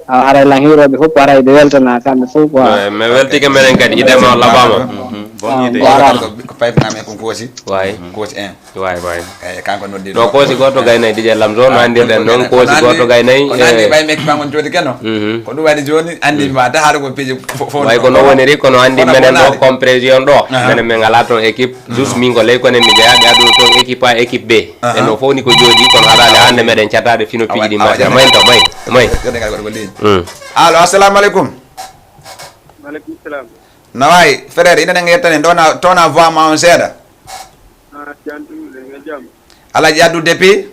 Awa haray lan hiwroɓe fof haray ɓe weltana kamɓe fof quoi. Eh, mi weltike menen kadi idema labama. Bon idée. Ko payfnami e kon koosi. Way. Koosi en. Way way. Eyyi kanko noddi no koosi goto gaynay Didier Lamzo no andirɗen noon koosi goto gaynay. Ko nandi bay meki bangon jodi keno. Ko ɗum waɗi joni andi ma ta haɗa ko piiji fof. Way ko no woniri kono andi menen ɗo comme président ɗo menen min ala toon équipe. Jus min ko ley konen mi jeeya ɓe aduna toon équipe a équipe B. E no fof ni ko jooɗi kono haɗaali hannde meɗen cataade fino piiji ɗi mbaɗira mayn to mayn mayn. Allo, assalamu aleykum. Maaleykum salam. No wayi frère ina nanga yettani tona tona voix ma on seeɗa. Jantuɗe e jam. Alaji addu depuis.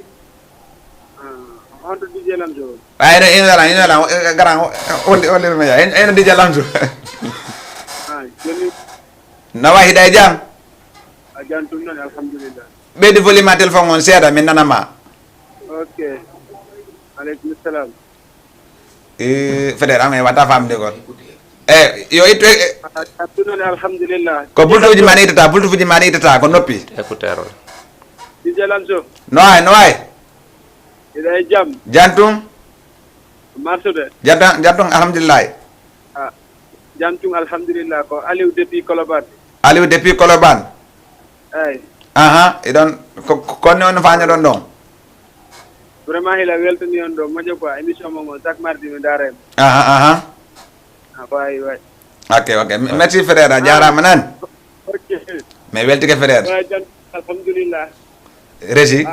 Honto dije lam jo. Ay no ina la ina la garan holli holli me ya ina dije lam jo. No wayi hiɗa e jam. A jam tum noon alhamdulillah. Ɓeydi volume ma téléphone on seeɗa min nana ma. Ok. Aleykum salam. Feder an e wata famde gol. E yo ittu e. A jam tum noon alhamdulillah. Ko bultuji ma ne ittata bultuji ma ne ittata ko noppi. Écouteur on. Dije lam so. No ay no ay. Hiɗa e jam. Jam tum. Marsude. Jam tan jam tum alhamdulillahi. Ah, jam tum alhamdulillah ko Aliou depuis Colobane. Aliou depuis Colobane. Eyi. Aha iɗon konne on fañoɗon ɗon. Vraiment hila weltani on ɗo moƴo quoi émission mon on chaque mardi mi ndaara en. Aha aha. Ah, wayi wayi. Ok ok merci frère a jarama nan. Ok. Mais weltike frère. Alhamdulillah. Régie.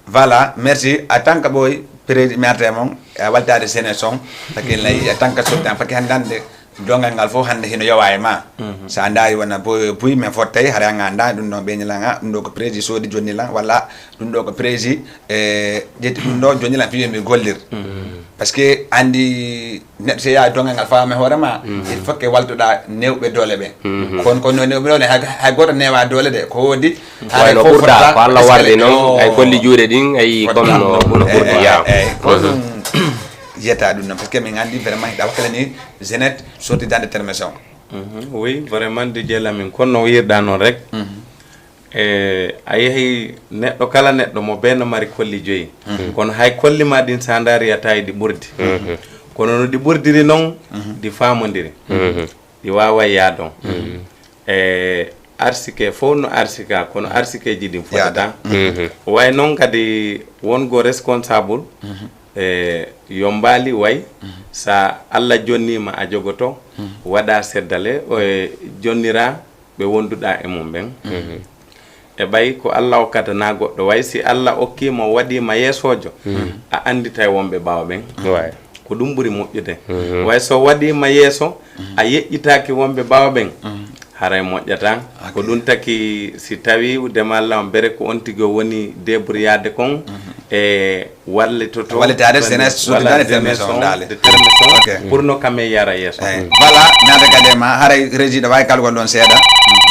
Voilà merci a tant que ɓooy prédi mi arta e mon e a waltaade sene son fakki nayi a tant que sottan fakki hannde hannde dongal ngal fof hannde hino yowa e ma so a ndaari wona puy min fottay hara nga nda ɗum ɗo ɓeñi lan a ɗum ɗo ko prési soodi jonni lan walla ɗum ɗo ko prési e ƴetti ɗum ɗo jonni lan piyomi gollir parce que andi neɗɗo so yawi dongal ngal fawama e hoore ma il faut que waltoɗa newɓe doole ɓe kon kon no newɓe doole hay goto newa doole de ko woodi wayno ɓurɗa ko allah warde noon ay kolli juuɗe ɗin ayi comme no ɓurɗi ya ko ɗum yetta ɗum noon parce que min andi vraiment hiɗa wakkilani jeanette sorti dande termation Mhm. Oui, vraiment, Didier Lamine, kono no wiirɗaa noon rek. Mhm. E a yehi neɗɗo kala neɗɗo mo bee no mari kolli joyi. Mhm. Kono hay kolli ma ɗin sa ndaari a tawi ɗi ɓurdi. Mhm. Kono no ɗi ɓurdiri noon, mhm, ɗi faamondiri. Mhm. Ɗi waaway yaadon. Mhm. E arsike fof no arsika, kono arsikeeji ɗin fotata. Mhm. Way noon kadi wongo responsable, mhm, e yo mbaali way, mhm, sa Allah jonniima a jogoto, mhm, waɗa seddale, o e jonnira ɓe wonduɗa e mum ɓen. Mhm. E ɓay ko Allah okkata na goɗɗo, way si Allah okkii mo waɗii ma yeesoojo, mhm, a annditay wonɓe ɓaawo ɓen. Way. Ko ɗum ɓuri moƴƴude. Mhm. Way so waɗii ma yeeso, mhm, a yeƴƴitaaki wonɓe ɓaawo ɓen, mhm, haray moƴƴata. Ok. Ko ɗum taki si tawi Dema Law Bere ko on tigi o woni débrouillade kon, mhm, e wallitoto wallitaade walla jeunesse, walla sottidaade terme jeunesse son on, daale. De terme son, ok, pour no kame yara yeeso. Eyi. Voilà, mi arta kadi e ma, haray régie ɗo waawi kalgol ɗon seeɗa.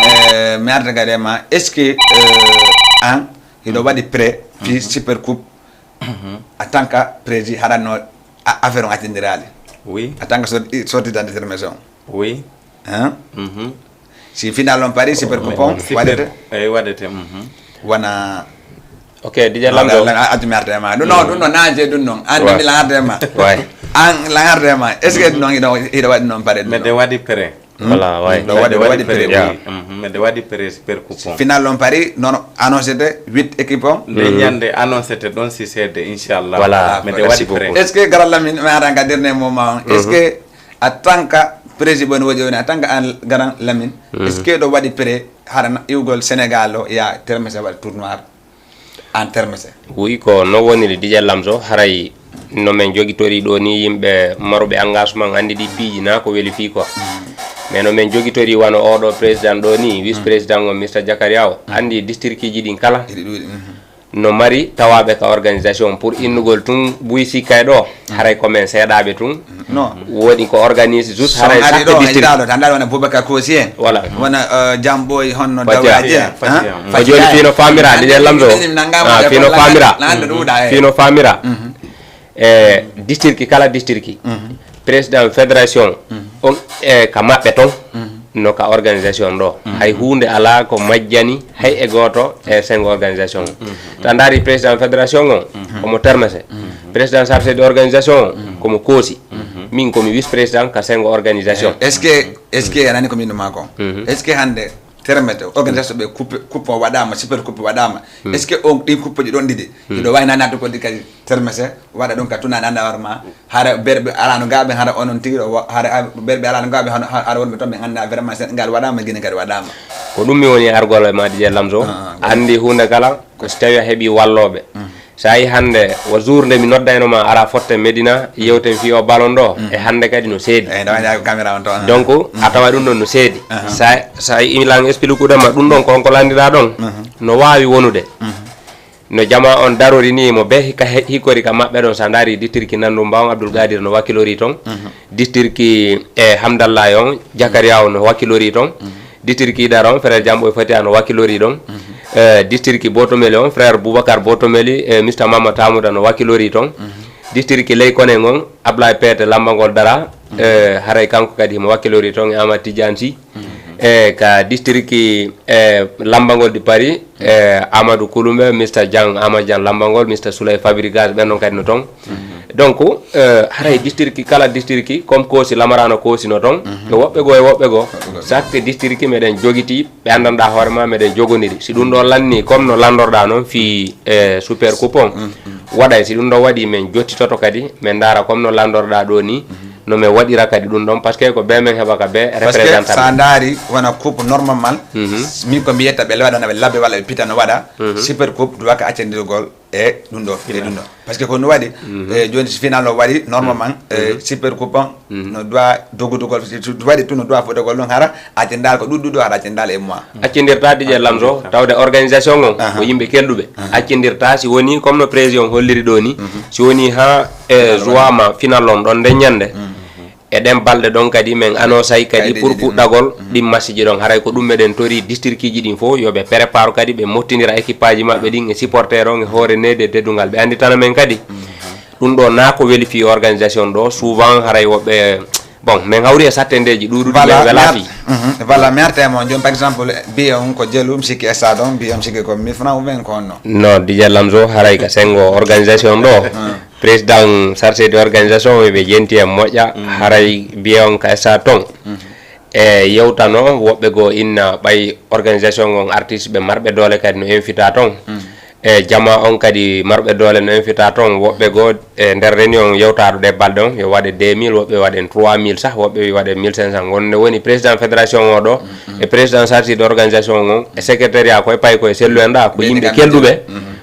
Eh, mi arta kadi e ma, est-ce que, eh, an, hiɗo waɗi prêt fii, mhm, Super Coupe, mhm, en tant que président, haɗanno a- affaire on accindiraali? Oui. En tant que sort- sorti de détermination. Oui. Hein? Mhm. Si final on paari, Super Coupe on, super, waɗete? Eyi, waɗete, mhm. Wona Ok, Didier Lamdo. Accu mi arta e ma. Ɗum noon, ɗum noon, naanje ɗum noon. An, ouais, mi laŋarta e ma. Ouais. An laŋarta e ma. Est-ce que ɗum noon hiɗo, hiɗo waɗi noon pareet? Mede waɗi prêt. Hmm? Voilà, ouais. Ɗo waɗi, mede waɗi prêt, prêt, oui. Mhm, mede waɗi prêt, Super Coupe on. Final on paari, noon annoncete huit équipe on. Nde ñande annoncete ɗon si seede, inchallah. Voilà, mede waɗi prêt. Est-ce que Garan Lamine, mi ara ka dernier moment on, est-ce que en tant que président woni woni, en tant que an Garan Lamine, est-ce que ɗo waɗi prêt hara iwgol Sénégal o ya termese waɗa tournoi? En terme se. Oui, ko no woniri Didier Lamso, haray no men jogitori ɗo ni yimɓe maruɓe engagement andi ɗi piiji na ko weli fii quoi. Mais no men jogitori wano oɗo président ɗo ni, vice président on Mister Zakaria o, andi district ji ɗin kala. Hiɗi ɗuuɗi, mhm. No mari tawaɓe ka organisation pour innugol tun buy sikkay ɗo. Haray ko men seeɗaaɓe tun. Non. Woni ko organise juste haray chaque district. Tan ndaɗo wona Boubacar Kosi en. Voilà. Wona, euh, Jamboy honno Dawaji en. Ko joni fino famira, Didier Lamso. Ah, fino famira. Fino famira. E district kala district. Président fédération on, e ka maɓɓe ton. No ka organisation ɗo. Hay huunde alaa ko majjani, hay e gooto e sengo organisation. To a ndaari président fédération on, omo termese. Président chargé de organisation on, komo koosi. Min komi vice président ka sengo organisation. Est-ce que, est-ce que a nani ko min ma kon? Est-ce que hannde termete organisation ɓe coupe, coupe o waɗaama, super coupe waɗaama? Est-ce que on ɗin coupe ji ɗon ɗiɗi? Hiɗo waawi nanaade ko ɗi kadi termese waɗa ɗum ka tuna nanda war ma. Hara berɓe alano gaɓe hara onon tigi ɗo wa- hara a- berɓe alano gaɓe hano hara wonɓe toon ɓe ganda vraiment Sénégal waɗama Guinée kadi waɗama. Ko ɗum mi woni argol e ma Didier Lamso. Ah, ah, andi hunde kala ko so tawi a heɓi walloɓe. Sa yi hande o jour nde mi noddayno ma ara fotte Medina yewten fi o ballon ɗo e hande kadi no seedi. Eyi, ɗo waɗi ko caméra on to, ah. Donc a tawa ɗum ɗon no seedi. Sa sa yi ilan explique uɗema ɗum ɗon ko on ko landira ɗon no wawi wonude. No jama on darori ni mo be hikka he- hikori ka maɓɓe ɗon sa ndaari ditirki nandu mba on Abdoul Gadir no wakilori ton. Ditirki e Hamdallah on Jakariya on no wakilori ton. Ditirki Idara on frère Jambo e Fatiya no wakilori ton. Eh, ditirki Botomeli on frère Boubacar Botomeli e Mister Mama Tamuda no wakilori ton. Ditirki Ley Konen on Ablaye Pete lambangol dara. Eh, haray kanko kadi himo wakilori ton e Amad Tidiane Sy. E ka district e lambagol di Paris e Amadou Kouloumbe, Mister Diang, Amadou Diang lambagol, Mister Souley Fabregas ɓen ɗon kadi no ton. Donc eh, haray district kala district comme koosi lamarano koosi no ton e woɓɓe goo e woɓɓe goo. Chaque district meɗen jogiti ɓe anndanɗa hoore ma meɗen jogoniri si ɗum ɗo lanni comme no landorɗa noon fii e super coupe on. Waɗay si ɗum ɗo waɗi min jottitoto kadi min ndaara comme no landorɗa ɗo ni. No min waɗira kadi ɗum ɗon parce que ko be min heɓa ka be parce que représentant sa ndaari wona coupe normalement. Min ko mbiyetta ɓe waɗana ɓe labbe walla ɓe pita no waɗa. Super coupe duwaka accandirgol e ɗum ɗo e ɗum ɗo parce que ko no waɗi. E joni si final o waɗi normalement e super coupe on no duwa dogudugol si waɗi tout no duwa fodogol ɗum hara accindal ko ɗuɗɗuɗo hara accindal e mois. Accindirta Didier Lamso tawde organisation on ko yimɓe kelɗuɓe. Accindirta si woni comme no président holliri ɗo ni si woni ha e jowa ma final on ɗon nden ñande. E ɗen balɗe ɗon kadi min annoncay kadi pour fuɗɗagol ɗin masiji ɗon haray ko ɗum meɗen tori districtiji ɗin fof yoɓe prépare kadi ɓe mottidira équipeaji maɓɓe ɗin e supporter on e hoore neyde e teddungal ɓe anditana min kadi. Ɗum ɗo na ko weli fi organisation ɗo souvent haray woɓɓe Bon, min hawri e sattendeeji ɗuuɗuɗi, min welaa fii. Voilà, mi arta e mon jooni, par exemple, biye on ko jelu, mi sikki stade on, biye on sikki ko mille francs ou bien ko honno? Non, Didier Lamzo, haray ka senngo organisation ɗoo. Président chargé de organisation, ɓe jenti e moƴƴa, haray biye on ka stade ton. E yewtano woɓɓe goo inna ɓay organisation on artiste ɓe marɓe doole kadi no invita ton. E jama on kadi marɓe doole no invita ton, woɓɓe goo e nder réunion yewtaaɗo ɗe balɗe on yo waɗe deux mille, woɓɓe waɗen trois mille sah, woɓɓe wi waɗen mille cinq cents. Ngonde woni président fédération o ɗoo e président chargé de organisation on e secrétariat koye pay koye sellu en ɗa ko yimɓe kelɗuɓe.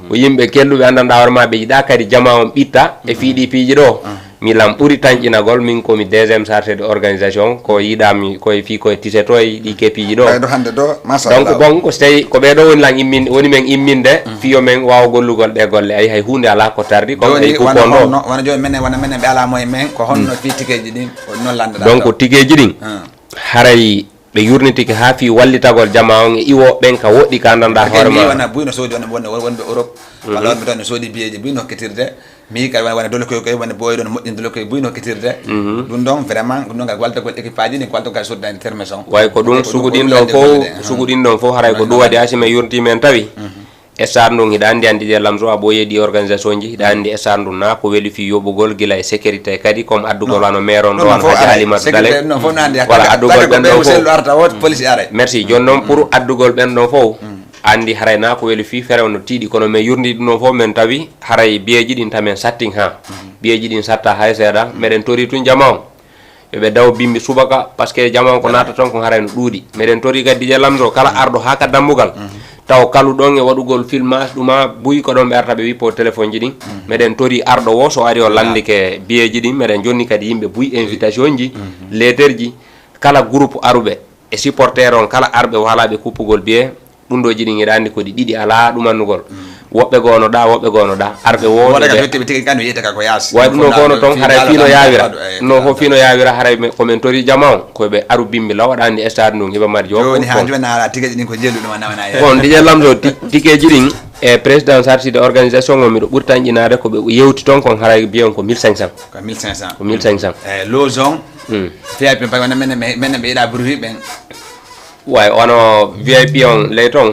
Ko yimɓe kelɗuɓe anndanɗa hoore ma ɓe yiɗa kadi jama on ɓitta e fii ɗi piiji ɗoo. Milan ɓuri tanƴinagol, min komi deuxième chargé de organisation, ko yiɗami koye fii koye tisetoye ɗi kepiiji ɗoo. Donc bon, ko so tawi ko ɓee ɗoo woni lan immin woni men imminde fii yo men waaw gollugol ɗee golle, ay hay huunde alaa ko tardi, comme ay fof ko ɗoo. Wona jooni menen wona menen ɓe alaa moye men, ko honno fii tikeeji ɗin noon lanndaɗaa? Donc tikeeji ɗin haray ɓe yurnitike haa fii wallitagol jama on e iwooɓe ɓen ka woɗɗi ka anndanɗaa hoore ma. Wona buy no soodi wonɓe Europe. Walla wonɓe toon no soodi biyeeji buy no hokkitirde. Mi kadi wona wona dole koye koye wona boy ɗon moƴƴinde dole koye buy no hokkitirde. Ɗum ɗon vraiment ɗum ɗon kadi waltagol équipe aji ɗin ko waltagol kadi soddani terme son. Way ko ɗum sugu ɗin ɗon fof sugu ɗin ɗon fof haray ko ɗum waɗi asime yurti men tawi. Estar ndun hiɗa anndi anndi je lamso a ɓoye ɗi organisation ji hiɗa anndi estar ndun na ko weli fi yoɓugol gila e sécurité kadi comme addugol wano maire on ɗo wano haji alimatu dale. Wala addugol ɓen ɗon fof. Merci joni noon pour addugol ɓen ɗon fof. Anndi haray na ko weli fi ferew no tiiɗi kono mais yurndi ɗum ɗon fof men tawi haray biyeeji ɗin tamen sattin ha biyeeji ɗin satta hay seeɗa meɗen tori tun jama on. Yo ɓe daw bimbi subaka parce que jama on ko naata ton ko haray no ɗuuɗi. Meɗen tori kadi dije lamso kala arɗo ha ka dambugal taw kalu ɗon e waɗugol filmage ɗuma buy ko ɗon ɓe arta ɓe wippo téléphone ji ɗin. Meɗen tori arɗo wo so ari o landike biyeeji ɗin meɗen jonni kadi yimɓe buy invitation ji lettre ji kala groupe aruɓe e supporter on kala arɓe walaɓe kuppugol biye. Ɗum ɗo jiɗi ngiɗa anndi ko ɗi ɗiɗi alaa ɗumannugol. Woɓɓe goo no ɗa woɓɓe goo no ɗa arɓe wooɓe ɓe. Way ɗum ɗo fof no toon haray fii no yaawira. Ɗum ɗo fof fii no yaawira haray ko men tori jama on ko ɓe aru bimbi law aɗa anndi stade ndun iba mari jooni ha jooni ala tikeji ɗin ko jeelu ɗum a nawana e. Bon dije lamso tikeji ɗin e président sartide organisation on miɗo ɓuri tanƴinaade ko ɓe yewti toon kon haray biyon ko mille cinq cents. Ko mille cinq cents. Ko mille cinq cents. E loge on fiyaɓe ɓe mbaɗi wona menen ɓe yiɗa bruit ɓen. Way wano vip on ley ton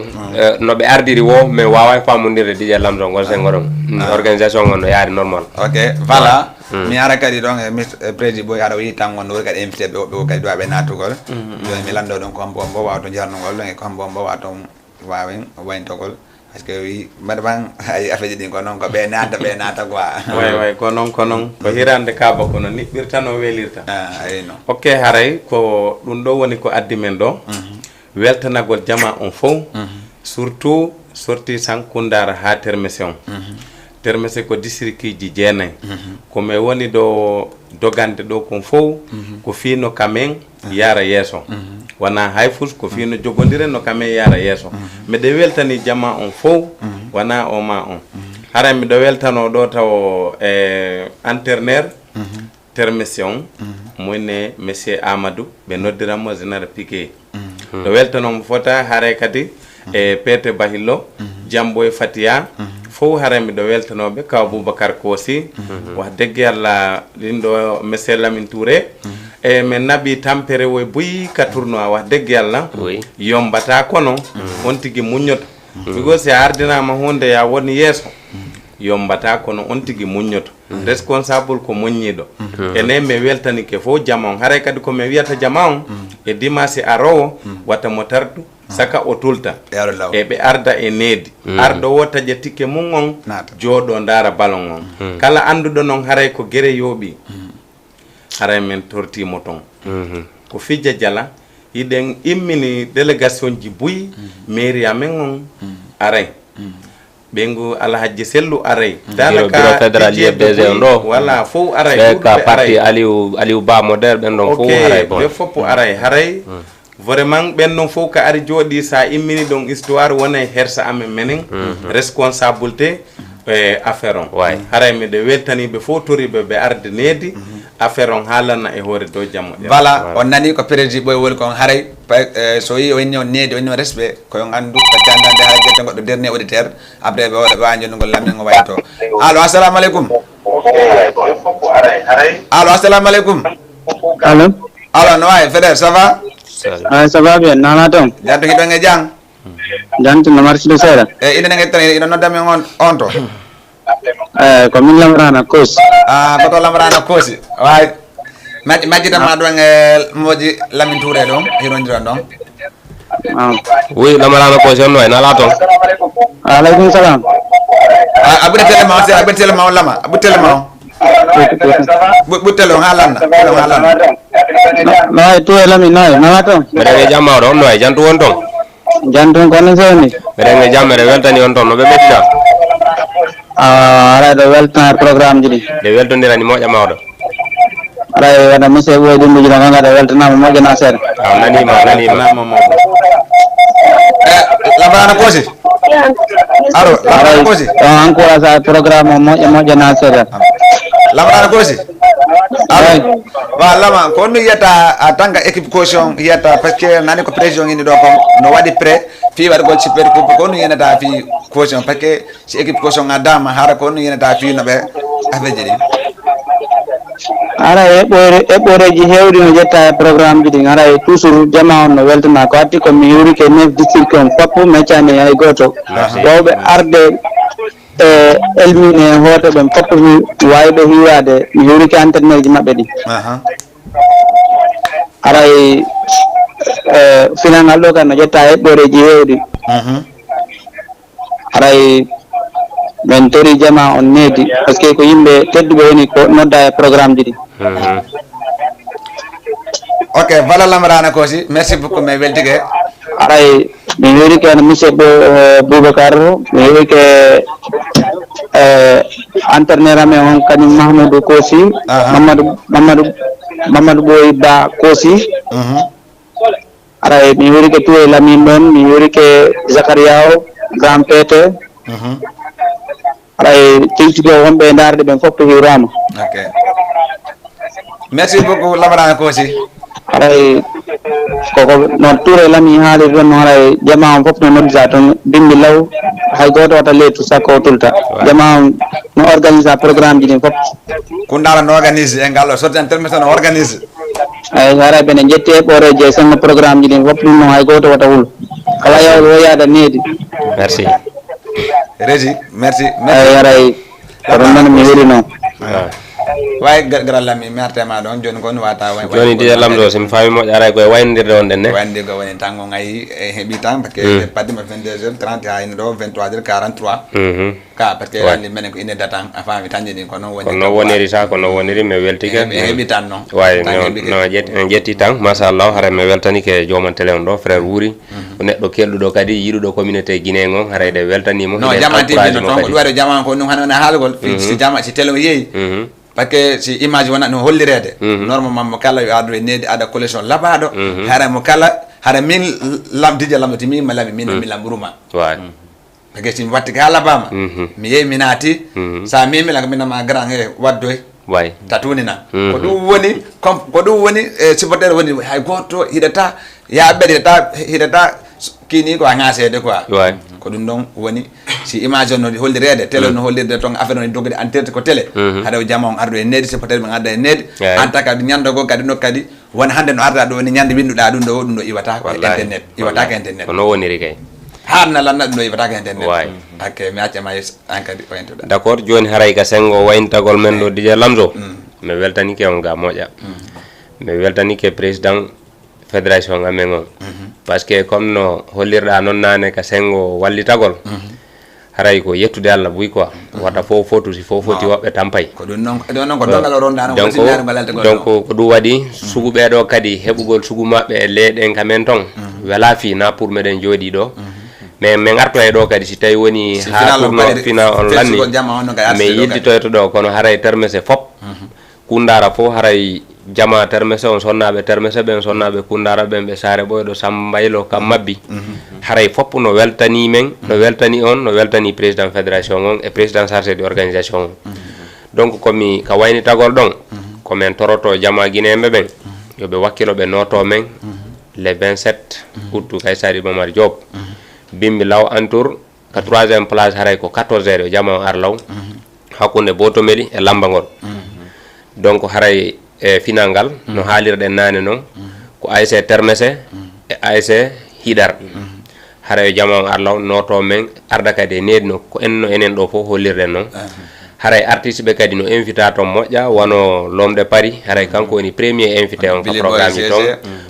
no ɓe ardiri wo min wawa famondirde dije lamso ngol sengo ɗon organisation on no yaari normal. Ok. Voilà. Mi ara kadi ɗon e président boy aɗa wi tan on wori kadi invité ɓe woɓɓe kadi duwaɓe natugol. Joni mi lando ɗon ko hombo hombo wawa to jarnugol ɗon e ko hombo hombo wawa to wawen wayntogol. Parce que wi mbaɗa man ay affaire ji ɗin ko noon ko ɓe naata ɓe naata quoi. Way way ko noon ko noon ko hirande kaba kono niɓɓirta no welirta. Ayno. Ok haray ko ɗum ɗo woni ko addi men ɗo. Weltanagol jama on fof. Surtout sorti san kundara ha termese on. Termese ko districtiji jeenay. Ko mi woni ɗo dogande ɗo kon fof ko fii no kamen yaara yeeso. Wona hay fus ko fii no jogondire no kamen yaara yeeso. Miɗo weltani jama on fof wona o ma on. Haray miɗo weltano ɗo taw e entraîneur termese on moyne monsieur amadou ɓe noddiranmo général piquet. Ɗo weltanomo fota haray kadi e peete bahillo jambo e fatiya. Fof haray miɗo weltanoɓe kaw boubacar koosi. Wax degge allah ɗin ɗo monsieur lamin touré e min naɓi tampere woy buy ka tournoi wax degge allah. Yombata kono on tigi muññoto. Migo si a ardinama hunde ya woni yeeso. Yombata kono on tigi muññoto. Responsable ko moññiiɗo. Enen mi weltanike fof jama on haray kadi ko mi wiyata jama on e dimasi arowo wata mo tardu saka o tulta. E ɓe arda e needi arɗo wo taƴa tikke mum on jooɗo ndaara balon on. Kala annduɗo noon haray ko gere yooɓi haray min tortiimo toon. Ko fijja jala hiɗen immini délégation ji buy mairie amen on aray. Ɓeyngu alhajji sellu aray. Danaka fédéral ufdg on ɗo wala fof aray ɓe ka parti aliou aliou ba modère ɓen ɗon fof aray. Ɓe foppo aray haray. Vraiment ɓen ɗon fof ka ari jooɗi sa immini ɗon histoire wonay hersa amen menen. Responsabilité e affaire on. Haray miɗo weltaniɓe fof toriɓe ɓe arde needi. Affaire on haalanna e hoore dow jammo. Voilà on nani ko prési ɓoy woni kon haray. So yi o inni on needi o inni on respect ko yo anndu ko jandande haray jetta goɗɗo dernier auditeur. Après ɓe waɗa ɓe wawi jonnugol lammi ngo wayi to. Allo assalamu aleykum. Allo assalamu aleykum. Allo. Allo, no wayi, Feder, ça va? Ah, ça va bien, nana toon? Jam tan, hiɗon e jam? Jam tan, no marsude seeɗa? E ina nge tan, ina nodda men on, on to? Eh, ko min Lamrana Kosi. Ah, ko to Lamrana Kosi. Waay. Majji, majji tan ma ɗon e moji Lamin Touré ɗon, hirondiron ɗon. Ah. Oui, Lamrana Kosi, on no wayi, nana toon? Aleykum salam. Ah, abude tele ma, se abude tele ma on lama, abude tele ma on. Bu, bu tele on ha lanna, tele on ha lanna. No, no wayi, Touré Lamin, no wayi, nana toon? Mbeɗen e jam mawɗo, on no wayi, jam tan woni toon? Jam tan, ko no sewni? Mbeɗen e jam, mbeɗen weltani on toon, no ɓe ɓeddira? Ah, aray ɗo weltana programme ji ɗi. Nde weltondirani moƴƴa mawɗo. Aray wona monsieur Boy Dumbuji no kanga ɗo weltanama moƴƴa na seeɗa. A nanima, a nanima. Eh, Lamrana Kosi. Allo, Lamrana Kosi. On encourage programme o moƴƴa moƴƴa na seeɗa. Lamrana Kosi. Allo. Ay. Wa lama, ko honno yiyata a tanga équipe caution yiyata, parce que nani ko pression ini ɗo kon no waɗi prêt fi waɗugol cippede coupe, ko honno yiyata fi caution, parce que si équipe caution addama hara, ko honno yiyata fi no ɓe affaire ji ɗi? Aray eɓɓore eɓɓoreji hewɗi no ƴetta e programme ji ɗin, aray toujours jama on no weltana, ko atti ko mi yurike neuf district on fop meccani hay goto. Wawɓe arde e elmine e hoto ɓen fop, mi wawɓe hiwade, mi yurike entraîneur ji maɓɓe ɗi. Aha. Aray e final ngal ɗo kan no ƴetta eɓɓoreji hewɗi. Mhm. Aray men tori jama on needi, parce que ko yimɓe tedduɓe woni ko nodda e programme ji ɗi. Mhm. Ok, voilà Lamrana Kosi, merci beaucoup, mais weltike. Aray mi yurike no monsieur Bo- eh, Boubacar, mi yurike eh, entraîneur amen on kañum Mahmoudou Kosi, Aha. Mamadou Mamadou Mamadou Boy Ba Kosi. Mhm. Aray mi yurike Touré Lamin ɗon, mi yurike Zakaria o, Grand Pete. Mhm. Aray teytude wonɓe e ndaarde ɓen fof to hiwrama. Ok. Merci beaucoup, Lamrana Kosi. Aray koko no Touré Lamin haali ɗon, no aray jama on fof no noddita toon, bimbi law, hay goto wata leetu sakko o tulta. Jama on no organisa programme ji ɗin fof. Kundara no organise e ngal ɗo, sorti intermission no organise. Ay, aray ɓene jetti e ɓooreji e sengo programme ji ɗin fof, ɗum no hay goto wata hulo. Kala yawɗo o yaada needi. Merci. Régie, merci. Ay, aray ko ɗum noon mi weli noon. Ah. Way gar- garal Lamin, mi artema ɗon joni kon wata way- Joni Dj Lamzo, so mi faami moƴƴa, aray koye wayndirde on ɗen ne. Wayndi ko woni tan ko ngayi e heɓi tan, parce que Mm. parti ma vingt-deux heures trente ha ina ɗo vingt-trois heures quarante-trois. Mhm. Ka parce que Ouais. Andi menen ko ine datan a faami tan jeni ko non woni. Ko non woniri sa, ko non woniri, mi weltike. E heɓi tan non. Way, Tan no heɓi ke- no ƴetti en ƴetti tan, machallah, haray mi weltani ke joman télé on ɗo, frère Wuri. Ko neɗɗo kelɗuɗo kadi, yiɗuɗo communauté Guinée on, haray ɗe weltanimo. No Eɗen jama encourage tv no mo ton ko kadi. Ɗuwaɗo jama on ko ɗum hano wona haalgol. Fi- Mhm. Si jama si télé o yeeyi. Mhm. Parce que si image wona no hollirede. Mhm. Normalement mo kala yo ardu e needi ada collection labaɗo. Mhm. Hara mo kala hara min lam dije lamdo timi ma lami min mi lam ruma. Way. Parce que si mi watti ka labama. Mhm. Mi yeeyi mi naati. Mhm. Sa mimi la mina ma grand he waddoy. Way. Tatunina. Mhm. Ko ɗum woni com- ko ɗum woni e supporter woni hay goto hiɗata ya ɓeɗe ta hiɗata kini ko a ŋaseede quoi. Way. Ko ɗum ɗon woni si image on no hollirede télé on no hollirde ton affaire on e dogde enterte ko télé. Mhm. Haɗa o jama on arɗo e needi supporter ɓe gadda e needi. Way. Anta kadi ñande goo kadi no kadi wona hannde no arda ɗo woni ñande winduɗa ɗum ɗo ɗum ɗo iwata ko e Wallahi. Internet iwata ko internet. Ko non woniri kay. Hanna lanna ɗum ɗo iwata ko internet. Way. Hakke mi acca ma yes an kadi o entuɗa. D'accord, joni haray ka sengo wayntagol men ɗo Dj Lamzo. Mi weltanike on ga moƴƴa. Mi weltanike président fédération amen on. Parce que comme no hollirɗa non nane ka sengo wallitagol. Haray ko yettude Allah buy quoi. Wata fof fotu, si fof foti woɓɓe tampay. Ko ɗum noon ko ɗum noon ko dongal o ronda noon ko Donc, sinnaare ngal alta donc goɗɗo. Ko ɗum waɗi sugu ɓeɗo kadi heɓugol sugu maɓɓe e leyɗen ka men ton. Wela fi na pour meɗen jooɗi ɗo. Mais min arto e ɗo kadi si tawi woni Si ha final on tourno paɗiri, final on lanni. festival jama on no kay Mais arti ɗo yiltitoyto ɗo kono haray termese fop. Kundara fof haray jama termese on sonnaɓe termese ɓen sonnaɓe kundara ɓen ɓe sare ɓoyɗo sambaylo kam mabbi. Haray fop no weltani men, no weltani on, no weltani président fédération on e président chargé de organisation on. Donc komi ka waynitagol ɗon, ko men toroto jama guinéenɓe ɓen, yo ɓe wakkilo ɓe noto men le vingt-sept août kay Sari Momar Diop. Bimbi law antour ka troisième place haray ko quatorze heures yo jama on ar law. Hakkunde Botomeli e Lambagol. Donc haray e final ngal, no haalirɗen naane noon, ko A S C Termese e A S C Hiɗar. Hara yo jama on ar law, nooto men, arda kadi e needi no ko en no enen ɗo fof hollirɗen noon. Haray artiste ɓe kadi no invita toon moƴƴa, wano L'Homme de Paris, haray kanko woni premier invité on ka programme ji toon.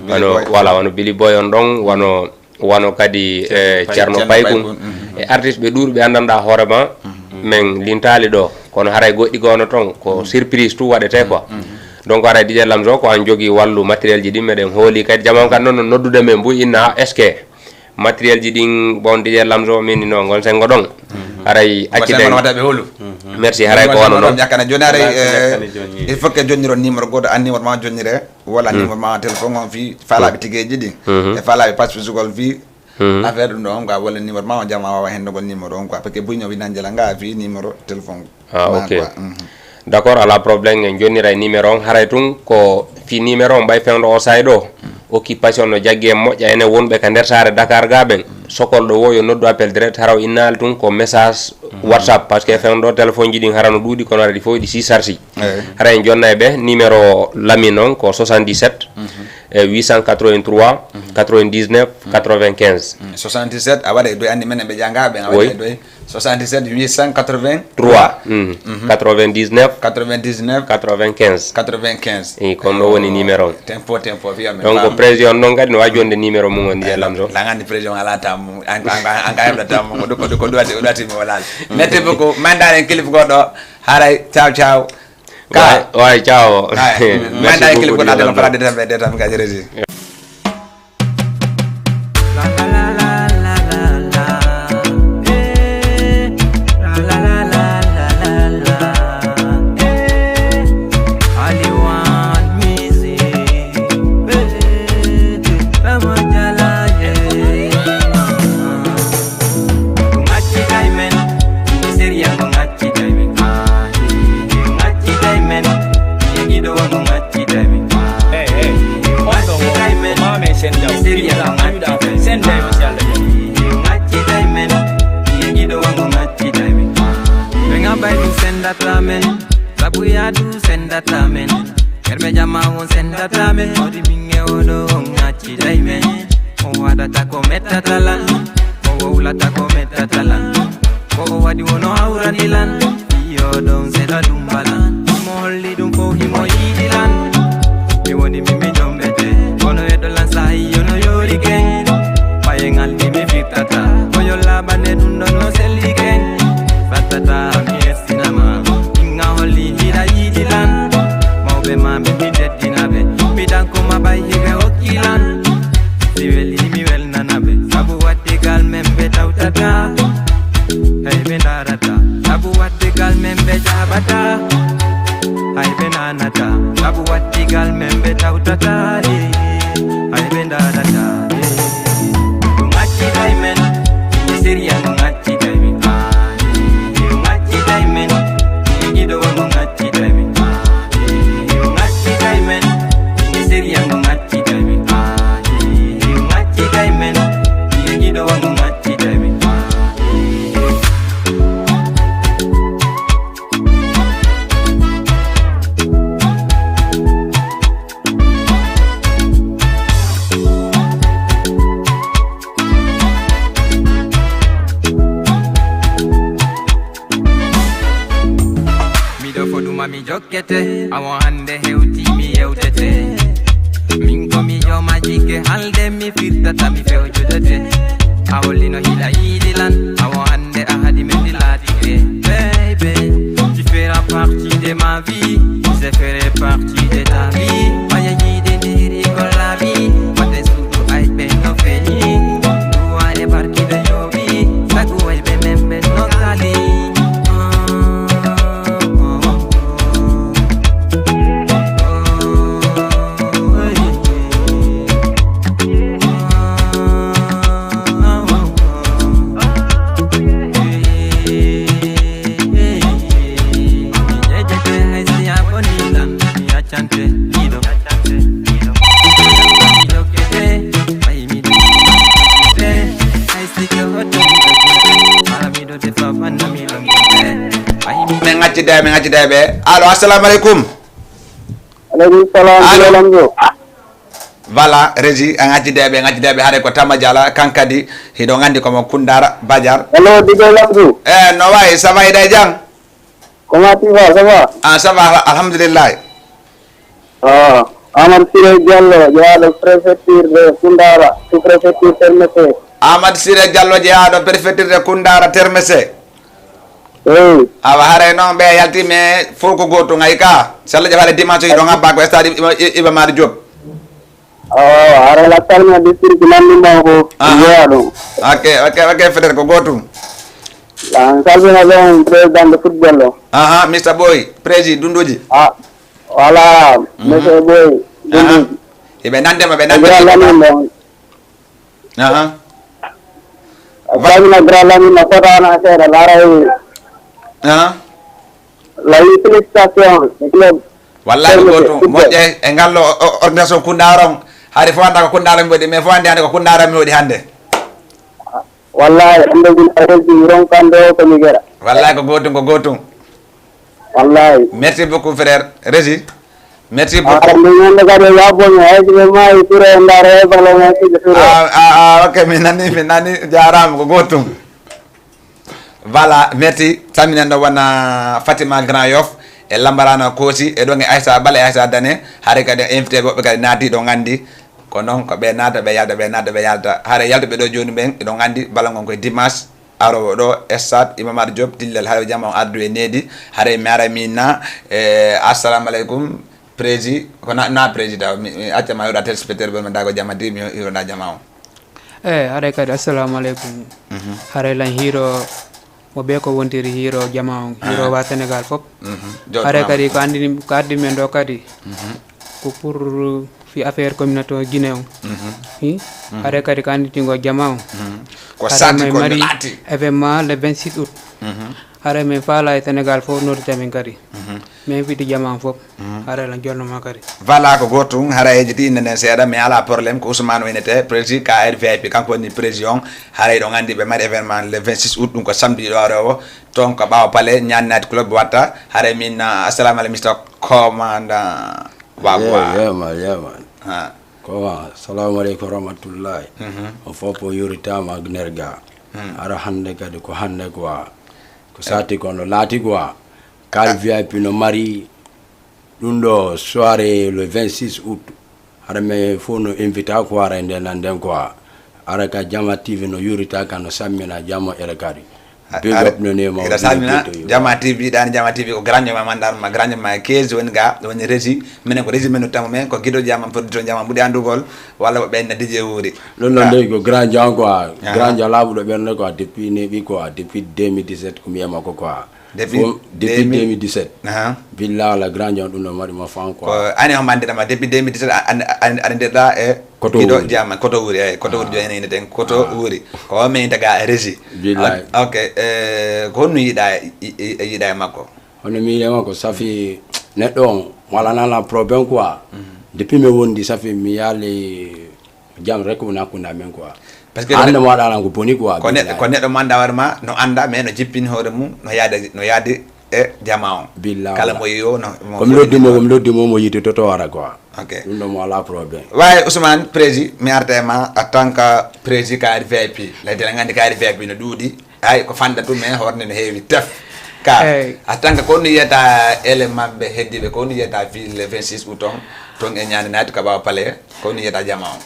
Wano, voilà, wano Billy Boy on ɗon, wano, wano kadi, eh, Thierno Paykun. E artiste ɓe ɗuuɗi ɓe anndanɗaa hoore ma, men lintaali ɗo. Kono haray goɗɗi goono toon, ko surprise tout waɗetee quoi. Donc haray D J Lamzo ko an jogii wallu matériel ji ɗin, meɗen hooli kadi. Jama on kadi noon no noddude men, mbuy inna, est-ce que matériel ji ɗin, bon, D J Lamzo, min no ngon sengo ɗon. Haray acci den. Merci, haray ko wano noon. Ƴakkana jooni, haray, eh, il faut que jonniron numéro gooto, an numéro ma jonnire, walla numéro ma téléphone on fii faalaaɓe tigeeji ɗin. E faalaaɓe passe physique fii affaire ɗum ɗo on quoi, walla numéro ma on jama waawa hendogol numéro on quoi, parce que buy ñoo wi nan jela nga fii numéro téléphone. Ah, ok. D'accord, alaa problème, en jonniray numéro on. Haray tun ko fii numéro on ɓay fewndo o saay ɗo. Occupation no jaggi en moƴƴa enen wonɓe ka nder saare Dakar ga ɓen. Sokol ɗo wo yo noddu appel direct, hara o innaali tun ko message WhatsApp, parce que fewndo téléphone ji ɗin hara no ɗuuɗi, kono hara ɗi fof ɗi si sarsi. Hara en jonnay ɓe numéro Lamine on ko soixante-dix-sept, eh, huit cent quatre-vingt-trois, quatre-vingt-dix-neuf, quatre-vingt-quinze. Soixante-dix-sept, a waɗa e doy, anndi menen ɓe janngaa ɓen, a waɗa e doy. Soixante-dix-sept huit cent quatre-vingts trois. Quatre-vingt-dix-neuf. Quatre-vingt-dix-neuf. Quatre-vingt-quinze. Quatre-vingt-quinze. Eyi, kon ɗo woni numéro on. Tempo, tempo, fiya men. Donc, président noon kadi no waawi jonde numéro mum on, D J Lamzo. La ngandi président ala tamu. An, an, an, an, an, tamu. Ko ɗum, ko ɗum, ko ɗum waɗi, ko ɗum waɗi mi walaali. Merci beaucoup. Mandaɗen clip goɗɗo. Haray, ciao, ciao. Ka. Waay, waay, ciao. Merci beaucoup, D J Lamzo. Mandaɗen clip goɗɗo, aɗa no parade tan, ɓe, de tan, ka jereji. Hey, hey, on ɗo ko Mame Sendaw, ɓiɗɗo Amida Sendaw, si Allah jaɓi. Ɓe ŋabbay ɗum sendata men, sabu yaadu sendata men. Ɓerɓe jama on sendata men, hoɗi min e oɗo on accitay men. On waɗata ko mettata lan, o wowlata ko mettata lan. Ko o waɗi wono hawrani lan, iyo ɗon seeɗa ɗum balan. Mo holli ɗum fof himo yiɗi lan. Mi woni min mi jombete, kono e ɗo lan sahi yono yori ken. Ɓaye ngal ɗi mi firtata, ko yo laaɓane ɗum ɗon no selli ken. Sattata mi estinama, inga holli hiɗa yiɗi lan. Mawɓe ma mi mi teddina ɓe, mi dan ko ma ɓay hiɓe hokki lan. Si weli mi welnana ɓe, sabu wattigal men ɓe tawtata. Hay ɓe ndarata, sabu wattigal men ɓe jaɓata. Hay ɓe nanata, sabu wattigal men ɓe tawtata. Hay ɓe ndarata, ɗum accitay men, mi siriya ɗum accitay men. Ɗum accitay men, mi giɗo on ɗum accitay men. Ɗum accitay men, mi siriya ɗum accitay men. Miɗo foɗuma mi jokkete, awo hande hewti mi yewtete. Min ko mi jooma jikke halde mi firtata mi fewjudete. A hollino hiɗa yiɗi lan, awo hande a haɗi men ndi laatike. Baby, tu feras partie de ma vie, je ferai partie de ta vie. Oye yiɗi ndiri ko laaɓi, wate suudu ay ɓe no feñi. Duwa e barki ɓe yooɓi, sagu ay ɓe men ɓe no kali. Min accida, min accida ɓe. Allo, assalamu aleykum. Aleykum salam. Allo. Voilà, Régie, en accideɓe, en accideɓe, haare ko Tamba Diala, kan kadi, hiɗo gandi komo Koundara Badiar. Allo, Dido Lamdou. Eh, no wayi, ça va, hiɗa e jam? Comment tu vas, ça va? Ah, ça va, alhamdulillah. Ah, Amadou Siré Diallo, jeyaɗo préfecture de Koundara, sous-préfecture Termessé. Amadou Siré Diallo, jeyaɗo préfecture de Koundara Termessé. Eyi. Awa, haray noon ɓe yalti, mais fof ko gootum, ay ka. So Allah jaɓi, haray dimanche o hiɗon habba ko stade Iba, Iba Mar Diop. Awa, awa, haray la salmina district nanndi ma ko. Aha. Jeyaa ɗum. Ok, ok, ok, frère, ko gootum. La salmina ɗon président de football o. Aha, Mister Boy, président Dunduji. Ah, voilà, monsieur Boy, Dunduji. Eɓe nande ma, ɓe nande ma. Aha. A salmina grand Lamine, no fotaano seeɗa, laaray. Aha. Lawi, félicitation, le club. Wallahi ko gootum, moƴƴa e ngal o, o, organisation Koundara on. Hari fof annda ko Koundara mi waɗi, mais fof anndi hannde ko Koundara mi waɗi hannde. Wallahi, hannde gila resdi ronkande o ko mi gera. Wallahi ko gootum, ko gootum. Wallahi. Merci beaucoup, frère. Régie. Merci beaucoup. Ah, nde ñande kadi o yabboni, hay si ɓe maayi, Touré, ndaara, e balo, merci de Touré. Ah, ah, ah, ok, mi nani, mi nani, jaaraama, ko gootum. Voilà, merci. Salminen ɗo wona Fatima Grand Yoff, e Lambarana Koosi, e ɗon e Aissa Bala, e Aissa Dane, haray kadi invité woɓɓe kadi naati ɗo nganndi. Ko noon, ko ɓe naata, ɓe yalta, ɓe naata, ɓe yalta. Haray yaltuɓe ɗo jooni ɓen, eɗon nganndi bala ngon koye dimanche. Aroowo ɗo, stade Iba Mar Diop, Dillel, haray jama on ardu e needi, haray mi ara mi na, eh, assalamu aleykum, prési-, ko na, na président, mi, mi acca ma yoɗa téléspectateur ɓe, mi dago jama di, mi yoɗa jama on. Eh, haray kadi, assalamu aleykum. Mhm. Haray lan hiiro, mo ɓe ko wontiri hiiro jama on, hiiro wa Sénégal fop. Mhm. Haray kadi ko andi, ko addi men ɗo kadi. Mhm. Ko pour fi affaire communauté Guinée on. Mhm. Hi? Mhm. Haray kadi ko anditingo jama on. Mhm. Ko haray sati may ko mari laati événement le vingt-six août. Mhm. Haray min faala e Sénégal fof noddita min kadi. Mhm. Min fiti jama on fof. Mhm. Haray lan jonno ma kadi. Voilà, ko gootum, haray e jiti inde nden seeɗa, mais ala problème, ko Ousmane o innete, président K R V I P, kanko woni président on. Haray ɗon andi ɓe mari événement le vingt-six août, ɗum ko samedi ɗo arowo, toon ko ɓaawo palais, Niani Night Club watta. Haray min, ah, assalamu aleykum, Mister Commandant. Wa, yeah, wa. Yeah, man, yeah, man. Ha. Ko wa, assalamu aleykum warahmatullahi. Mhm. On fof o yuritaama ak nerga. Hmm. Ara hannde kadi ko hannde quoi. Ko sati ko no laati quoi. Kar V I P no mari ɗum ɗo soirée le vingt-six août. Hara men fof no invita quoi, ara e nden nan nden quoi. Ara ka Jama T V no yurita ka no sammina jama ere kadi. A-, big up no name of ira D J salmina P to you. Jama T V, ɗan Jama T V ko grand jama mandarma, grand jama quinze woni ga, woni régie. Minen ko régie men no tamo men, ko gido jama, production jama, ɓuɗi andugol, walla ko ɓen na D J wuuri. Ɗum ɗon dey ko grand jama quoi, grand jama laaɓuɗo ɓernde quoi, depuis neeɓi quoi, depuis deux mille dix-sept ko mi e makko quoi. Depuis deux mille dix-sept. Aha. Billa wala grand jama ɗum ɗo mari ma fan quoi. Ko ani o mandira ma depuis deux mille dix-sept a-, an-, an-, an-, andirɗa e koto gido wuuri. Jama, koto wuuri, eh, koto wuuri joni ina ten, koto wuuri. Ko o men taga régie. Billahi. Ok, ok, eh, ko honno yiɗa, yi-, yi-, yiɗa e makko? Hono mi yiɗa e makko, safi neɗɗo on, wala nana problème quoi. Mhm. Depuis mi wondi, safi mi yali jam rek wona hakkunde amen quoi. Parce que hannde mo waɗa lan ko boni quoi, ko neɗɗo, billahi. Ko neɗɗo mo annda hoore ma, no annda, mais no jippini hoore mum, no yaade, no yaade e jama on. Billahi. Kala mo yiyo, no, mo ko mi loddi mo, ko mi loddi mo, mo yitoto to wara quoi. Ok. Ɗum ɗo mo ala problème. Wayi Ousmane, prési, mi arta e ma en tant que prési K R V I P. Leydi eɗen nganndi K R V I P no ɗuuɗi. Ay, ko fanda ɗum, mais hoore nde no heewi tef. Ka, en tant que ko honno yiyata élément ɓe heddiɓe, ko honno yiyata fii le vingt-six août on, ton e Niani Night ka ɓaawo palais, ko honno yiyata jama on?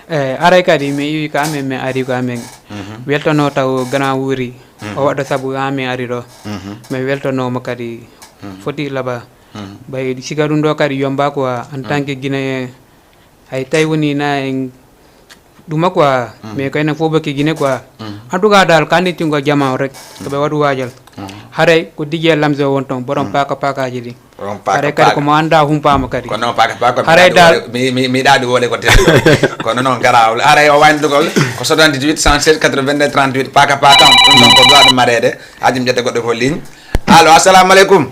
Eh, aray kadi, mi iwi ko amen, mi ari ko amen. Mhm. Weltono taw grand wuuri. Mhm. O waɗɗo sabu amen ari ɗo. Mhm. Mi weltono mo kadi. Mhm. Foti laba. Mhm. Ɓay siga ɗum ɗo kadi yomba quoi, en tant que Guinéen, hay tawi woni na en ɗuma quoi, mais ko enen fof ɓe ki Guinée quoi. En tout cas dal, ko anditingo jama o rek, ko ɓe waɗu waajal. Haray ko D J Lamzo won ton, borom paaka paakaaji ɗi. Haray kadi ko mo annda humpaama kadi. Kono paaka paaka, haray dal mi, mi, mi ɗaɗi wole ko tedduɗo. Kono noon garawol. Haray o wayndugol ko soixante-dix-huit cent seize quatre-vingt-deux trente-huit, paaka paaka, ɗum ɗon ko duwaɗo mareede. Haji mi ƴetta goɗɗo ko ligne. Allo, assalamu aleykum.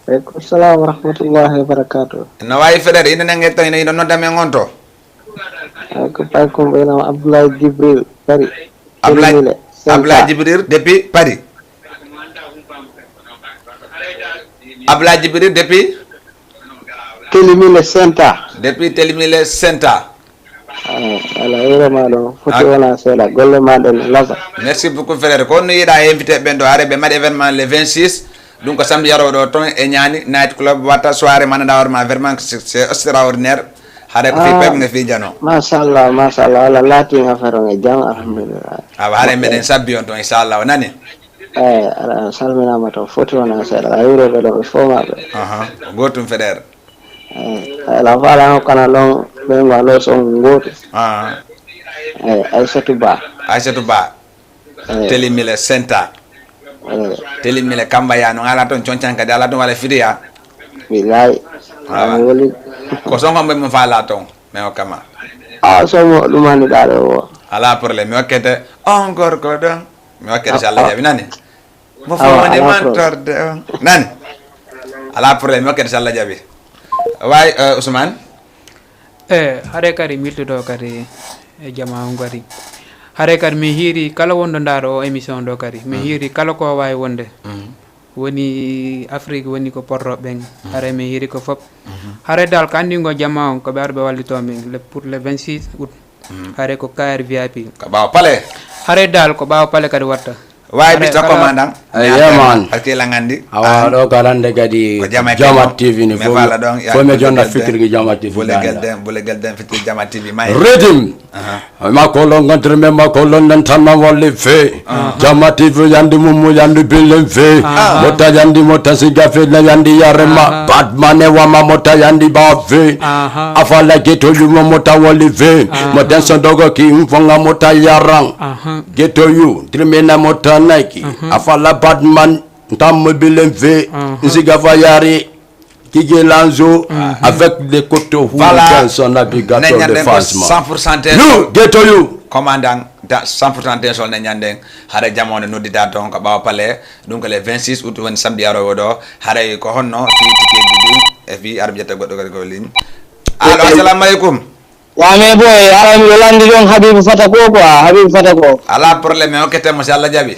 Aleykum salam wa rahmatullahi wa barakatuh. No wayi feɗere, ina nange to, ina, ina nodda men on to? Ay, ko Pakum, ɓe inama Abdoulaye Djibril, Paris. Abdoulaye, Abdoulaye Djibril depuis Paris. Abdoulaye Djibril depuis? Telimile Senta. Depuis Telimile Senta. Ala yurema ɗo foti wona seeɗa golle ma ɗen lasa. Merci beaucoup, frère. Ko on no yiɗa e invité ɓen ɗo, hare ɓe mbaɗi événement le vingt-six. Ɗum ko samedi yarowo ɗo toon e ñaani night club watta soirée manada hoore ma, vraiment c'est extraordinaire. Hare ko fi pep nge fi jano. Machallah, machallah, ala latin affaire on e jam, alhamdulillah. Awa hare meɗen sabbi on toon, inchallah, o nani. Eyi, aɗa salminaama to foti wona seeɗa, aɗa hiwrede ɗo ɓe fof maɓɓe. Aha, ko gootum feɗeere. Eyi, ala faala hokkana ɗon ɓe ngo ɗo so on gootu. Aha. Eyi, Aysatu Ba. Aysatu Ba. Eyi. Telimile Senta. Eyi. Telimile Kamba ya no ala toon concan kadi ala toon wala firiya. Bilaay. Awa. Woli. Ko son homɓe mo faala toon. Mais o kama. A somo ɗumani ɗaɗo o. Ala problème, mi hokkete on gorko ɗon. Mi hokkete so Allah jaɓi nani. Mo fowni mantorde on nani. Ala problème, mi hokkete so Allah jaɓi. Way uh, Ousmane. E hare kadi miltuɗo kadi e jama on kadi. Hare kadi mi hiiri kala wonɗo ndaaro o émission ɗo kadi mi hiiri kala ko wawi wonde. Woni Afrique woni ko porro ɓen. Hare mi hiiri ko fop. Hare dal ko anndingo jama on ko ɓe arɓe wallito min le pour le vingt-six août. Hare ko K R V I P. Ko ɓaawo pale. Hare dal ko ɓaawo pale kadi watta. Wawi bisa commandant. Yeman. Askila ngandi. Awa ɗo ko arande kadi Jamat T V ni fof mi jonda fitirgi Jamat T V. Bole gelden, bole gelden fitirgi Jamat T V. Redim. Makolon gantirme makolon nan tanna walli fe. Jama T V yandi mumu yandi bilin fe. Mota yandi mota siga fe na yandi yarema. Batman e wama mota yandi ba fe. Afala geto yuma mota walli fe. Mota sodogo ki mfonga mota yarang. Geto yu trimena mota Nike. Afala Batman ntammo bilin fe. Nsiga fa yari. Kiki Lanzo avec les coteaux voilà. Son navigateur de Fansma. cent pour cent you get to you. Commandant cent pour cent sol ne ñanden hare jamone noddita ton ko ɓawa pale ɗum ko le vingt-six août woni samedi arowo ɗo haray ko honno fi tikeji ɗi e fi arabiyata goɗɗo kadi ko lin allo assalamu aleykum. Wa mais boy ara miɗo landi ɗon Habibu Fata ko quoi Habibu Fata ko. Ala problème o kettemo si Allah jaɓi.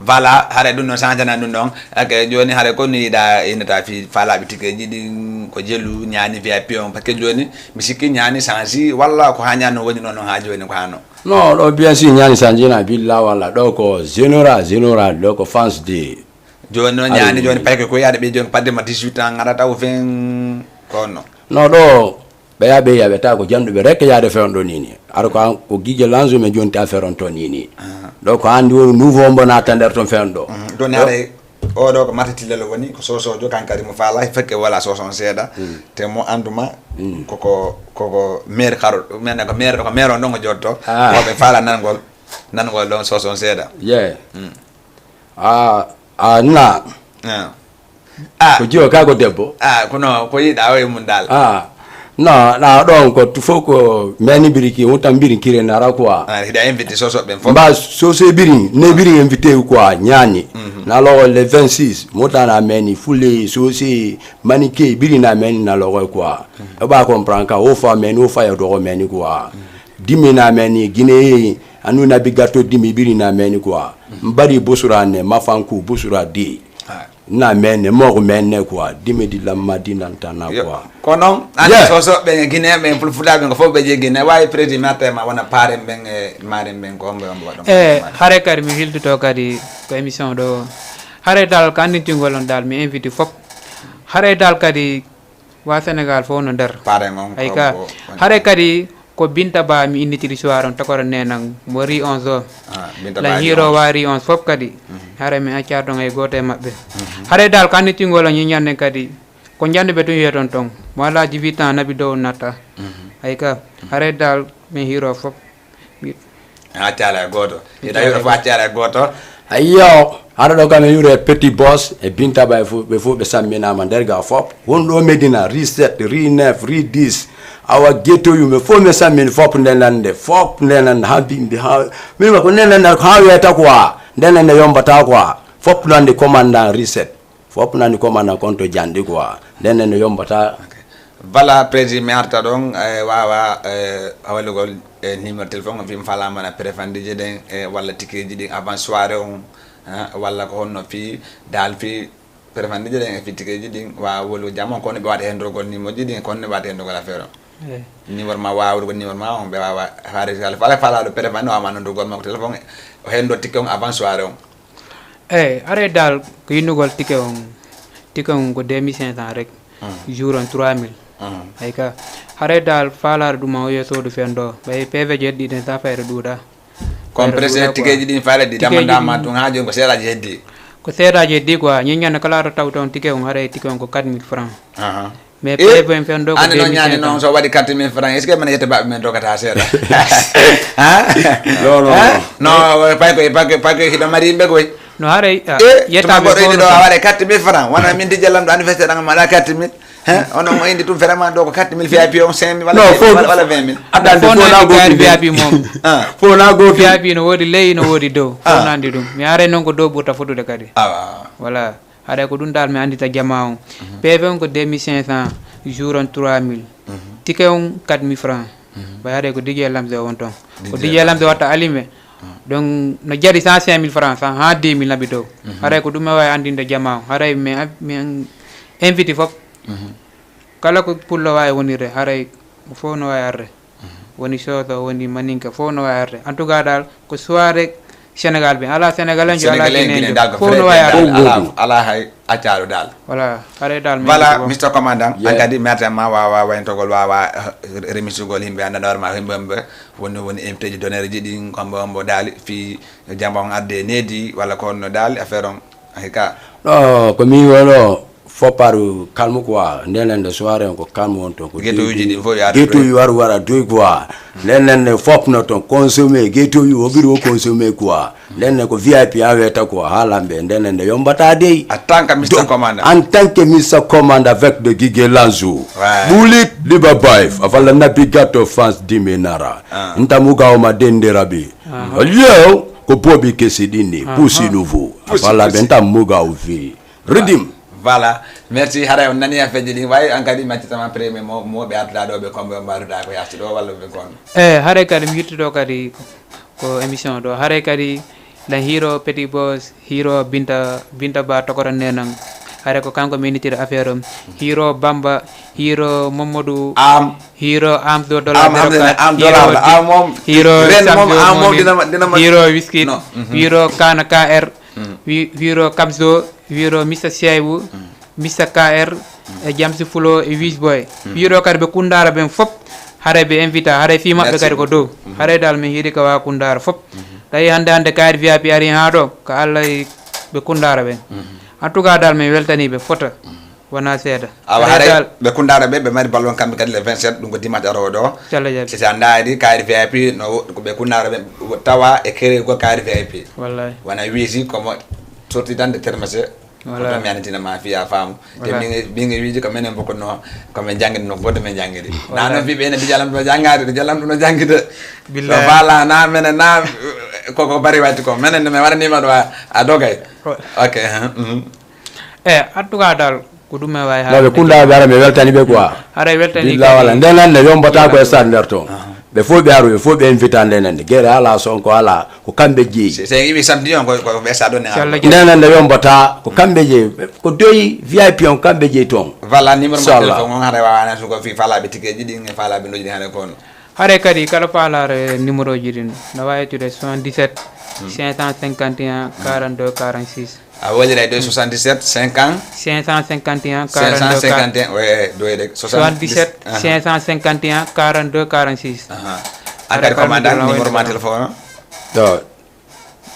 Voilà, hare ɗum ɗon change na ɗum ɗon. Ok, joni hare ko ni yiɗa innata fi falaɓe tikeji ɗin ko jelu ñani V I P on parce que joni mi sikki ñani change walla ko ha ñano woni non ha joni ko hano. Non, ɗo bien sûr ñani change na billa walla ɗo ko général général ɗo ko fans de. Joni non ñani joni payke ko yaade ɓe joni paddema dix-huit ans ngara taw vingt ko non. Non ɗo Ɓeya ɓe yaɓeta ko janɗuɓe rek yaade fewndo nini. Ara ko an ko gige lanzo me jonti affaire on to nini. Ɗo ko andi woni nouveau mbo nata nder ton fewndo. Ɗon haray oɗo ko Mata Tillel woni ko sosojo kankari mo faala fekke wala soson seeɗa te mo anduma koko koko maire karo men ko maire ko maire on ɗon ko jotto woɓe faala nangol nangol ɗon soson seeɗa. Yeah. Ah, ah, na. Ah. Ko jiwo ka ko debbo. Ah, kono ko yiɗa o e mum dal. Ah. No, na ɗon ko tu fof ko meni biriki wonta mbiri kire nara quoi. Ah, hiɗa invité soso ɓen fof. Mba soso biri, ne biri invité quoi, ñani. Na lo le vingt-six, mota na meni fule soso mani ke biri na meni na lo quoi. E ba comprendre ka o fa meni o fa ya do meni quoi. Dimi na meni gine anu na bigato dimi biri na meni quoi. Mbari busura ne mafanku busura di. Na mene moko mene quoi dime di la madina tana quoi. Ko non ande soso ɓe guinéen ɓe fulfulaaɓe ngo fof ɓe je guinéen wawi président martema wona paren ɓen e maren ɓen ko homɓe homɓe waɗa e hare kadi mi hilduto kadi ko émission ɗo hare dal ko andintingol on dal mi invité fof hare dal kadi wa sénégal fof no nder paren on ay ka hare kadi Ko Binta Ba mi innitiri soir on tokoro nenan mo ri onze o. Ah, Binta Ba la ri hiro onze. Wa ri onze fof kadi. Mm -hmm. Hare mi acca ton e goto e mabbe. Mm -hmm. Hare dal kanni tingol on ñande kadi. Ko ñande be tun yeton ton. Mo ala dix-huit ans nabi do natta. Mm -hmm. Ay ka hare dal mi hiro fof. Accala e goto. Ida yoro fof accala e goto. Ayyo. Hara ɗo kam e yure petit boss e binta ɓay fof ɓe fof ɓe samminama nder ga fop wonɗo medina ri sept ri neuf ri dix awa guettoyume fof mi sammini fop ndenande fop ndenande ha bimbi ha min ko ndenande ko ha wiyata quoi ndenande yombata quoi fop nande commandant ri sept fop nande commandant compte janɗi quoi ndenande yombata. Voilà, président mi arta ɗon e wawa e hawalugol e numéro téléphone o fim falama na préfendiji ɗen e walla tikeji ɗin avant soirée on. Walla ko honno fii dal fii Téléphone ɗi jeɗen e fittikeeji ɗin, waawa wolu jam on, kono ɓe waɗa heen ndogol numéro ji ɗin, kono ɓe waɗa heen ndogol affaire on. Eyi. Numéro ma, waawa wurgo numéro ma on, ɓe waawa, haade si alaa, alaa faalaaɗo préfet no, ama no ndogol makko téléphone, o heen ɗo ticket on avant soirée on. Eyi, haray dal ko yinnugol ticket on, ticket on ko deux mille cinq cents rek, jour on trois mille. Hay ka, haray dal faalaaɗo ɗum o yo soodu feen ɗo, ɓay P V ji heddi ɗen sa fayre ɗuuɗa. Comme presque tikeeji ɗin faale ɗi damandama tun haa jooni ko seeɗaaji heddi. Ko seeɗaaji heddi quoi, ñiññande kala to taw toon tike on, haray tike on ko quatre mille francs. Aha. Mais e paypo en fen ɗo ko ande noon deux mille cinq cents. Ñaani noon so waɗi quatre mille francs, est ce que mene yette baɓe men dogata seeɗa? Ha? Non, non, non. No, pay koy, pay koy, pay koy hiɗo mari yimɓe koy. No haray, ah, e yetta tuma goɗɗo yiɗi ɗo a waɗa quatre mille francs, wona min tijja lamɗo anniversaire an maɗa quatre mille. Hein? Onon mo indi ɗum vraiment ɗo ko quatre mille V I P on cinq mille wala non, fof wala wala vingt mille. Attendez, fof fof na nandi gari gopi V I P moom. Ah. Fof na gopi. V I P no woodi ley, no woodi dow. Ah. Fof nandi ɗum. Mi aray noon ko dow ɓurta fotude kadi. Awa. Voilà. Haray ko ɗum dal mi andita jama on. P V on ko deux mille cinq cents, jour on trois mille. Ticket on quatre mille francs. Ɓay haray ko D J Lamzo on ton. Ko D J D J Lamzo watta alimé. Donc no jari cent cinq mille francs, cent, ha deux mille naɓi dow. Haray ko ɗum mi wawi andinde jama on. Haray mi, mi invite fop. Kala ko pullo wawi wonirde, haray ko fof no wawi arde. Woni Soso, woni Maninka, fof no wawi arde. En tout cas dal, ko soirée Sénégal ɓe. Ala Sénégal en, ala Sénégal en, Guinéen, Guinéen dal ko fof no wawi arde. Ala, ala hay accaɗo dal. Voilà, haray dal. Voilà, Mister Commandant, an kadi merte ma wawa wayntogol, wawa, eh, remisugol yimɓe, anda normal yimɓe, yimɓe woni, woni invité ji d'honneur ji ɗin, kombo, ombo dali, fi jamba on arde nedi, walla ko honno dal, affaire on. Ay ka. No, ko mi wono fopparu calme quoi. Ndenen nde soirée on ko calme on ton. Ko ghetto uji ɗin fof yo arde. Ghetto uji waru wara doy quoi. Ndenen nde fop no ton consommé. Ghetto uji o ɓiri o consommé quoi. Ndenen ko V I P a weta quoi. Ha lambe. Ndenen nde yombata dey. En tant que Mister Commandant. En tant que Mister Commandant avec de Gige Lanzo. Ouais. Bulit Liba Baif. Avala navigateur France Dimenara. Ah. Ntamuga oma denderabi. Ah. Yo, ko bobi kesi ɗinni. Ah. Pusi nouveau. Pusi, avala pusi. Benta muga uvi. Redeem. Voilà. Merci. Haray on nani affaire ji ɗin. Wayi an kadi mi accitama premier mo, mo ɓe artuɗa ɗo ɓe kombo mbaruɗa ko yasti ɗo walla ɓe kon. Eh, haray kadi mi yettuɗo kadi ko émission ɗo. Haray kadi lan hiro Petit Boss, hiro Binta, Binta Ba tokoro nenan. Haray ko kanko mi yinitiri affaire on. Hiro Bamba, hiro Mamadou. Am. Hiro Am do dollar. Am, am, zéro quatre, am hiro dollar. Di-, am, mom, hiro ren, mom, Samsung am, mom, Momin, dina ma, dina ma. Hiro Wizkid, no. Mhm. Hiro Kana K R. Wi-, wiro Kamzo, wiro Mister Seybu, Mister K R, e Jamsi Fulo, e Wiz Boy. Wiɗo kadi ɓe Kundara ɓen fop, haray ɓe invita, haray fii maɓɓe kadi ko dow. Haray dal min yiɗi ka waa Kundara fop. Tawi hannde, hannde kayri V I P ari haa ɗo, ka Allah e ɓe Kundara ɓen. En tout cas dal min weltanii ɓe fota. Wonaa seeɗa. Awa, haray ɓe Kundara ɓe, ɓe mari ballon kamɓe kadi le vingt-sept, ɗum ko dimanche aroowo ɗo. Calla jaabi. Si a ndaari kayri V I P, no wo-, ko ɓe Kundara ɓe tawa e kereegol kayri V I P. Wallahi. Wona wiisi ko mo sortidande termese. Voilà. Ko ɗum mi anndina ma fiya faamu. Te min, min e wiiji ko menen mbokkuno, ko min janngini no fodde min janngini. Voilà. Na noon fii ɓe ene di jalam ɗo janngaade, di jalam ɗo no janngide. Billahi. So faala na menen na, koko bari watti ko. Menen no mi waɗanima ɗo a, a dogay. Wa- Ok, hein, mhm. Eh, en tout cas dal, ko ɗum e wawi. Non, ɓe Kunda ɓe ara, mi weltani ɓe quoi. Haray weltani. Billa kadi. Wala. Nden hannde yombata ko e stade nder toon. Aha. Ɓe fof ɓe aru, ɓe fof ɓe invita nden hannde. Gere ala, Sonko ala, ko kamɓe jeeyi. Si, si en iwi samedi on ko, ko ɓe stade on ne. Inchallah. Nden hannde yombata ko kamɓe jeeyi. Ko doyi V I P on kamɓe jeeyi toon. Voilà, numéro mo. Inchallah. Téléphone on haray wawa nan sugo fi falaɓe tikeji ɗin e falaɓe noji ɗin haray ko on. Haray kadi kala falaare numéro ji ɗin no wawi yettude soixante-dix-sept cinq cent cinquante et un quarante-deux quarante-six. A wallira e ɗo soixante-dix-sept cinquante. Cinq cent cinquante et un quarante-deux quarante-six. Cinq cent cinquante et un, ouais, ouais, ɗo e ɗo soixante-dix-sept cinq cent cinquante et un quarante-deux quarante-six. Aha. An kadi commandant numéro ma téléphone o? Ɗo.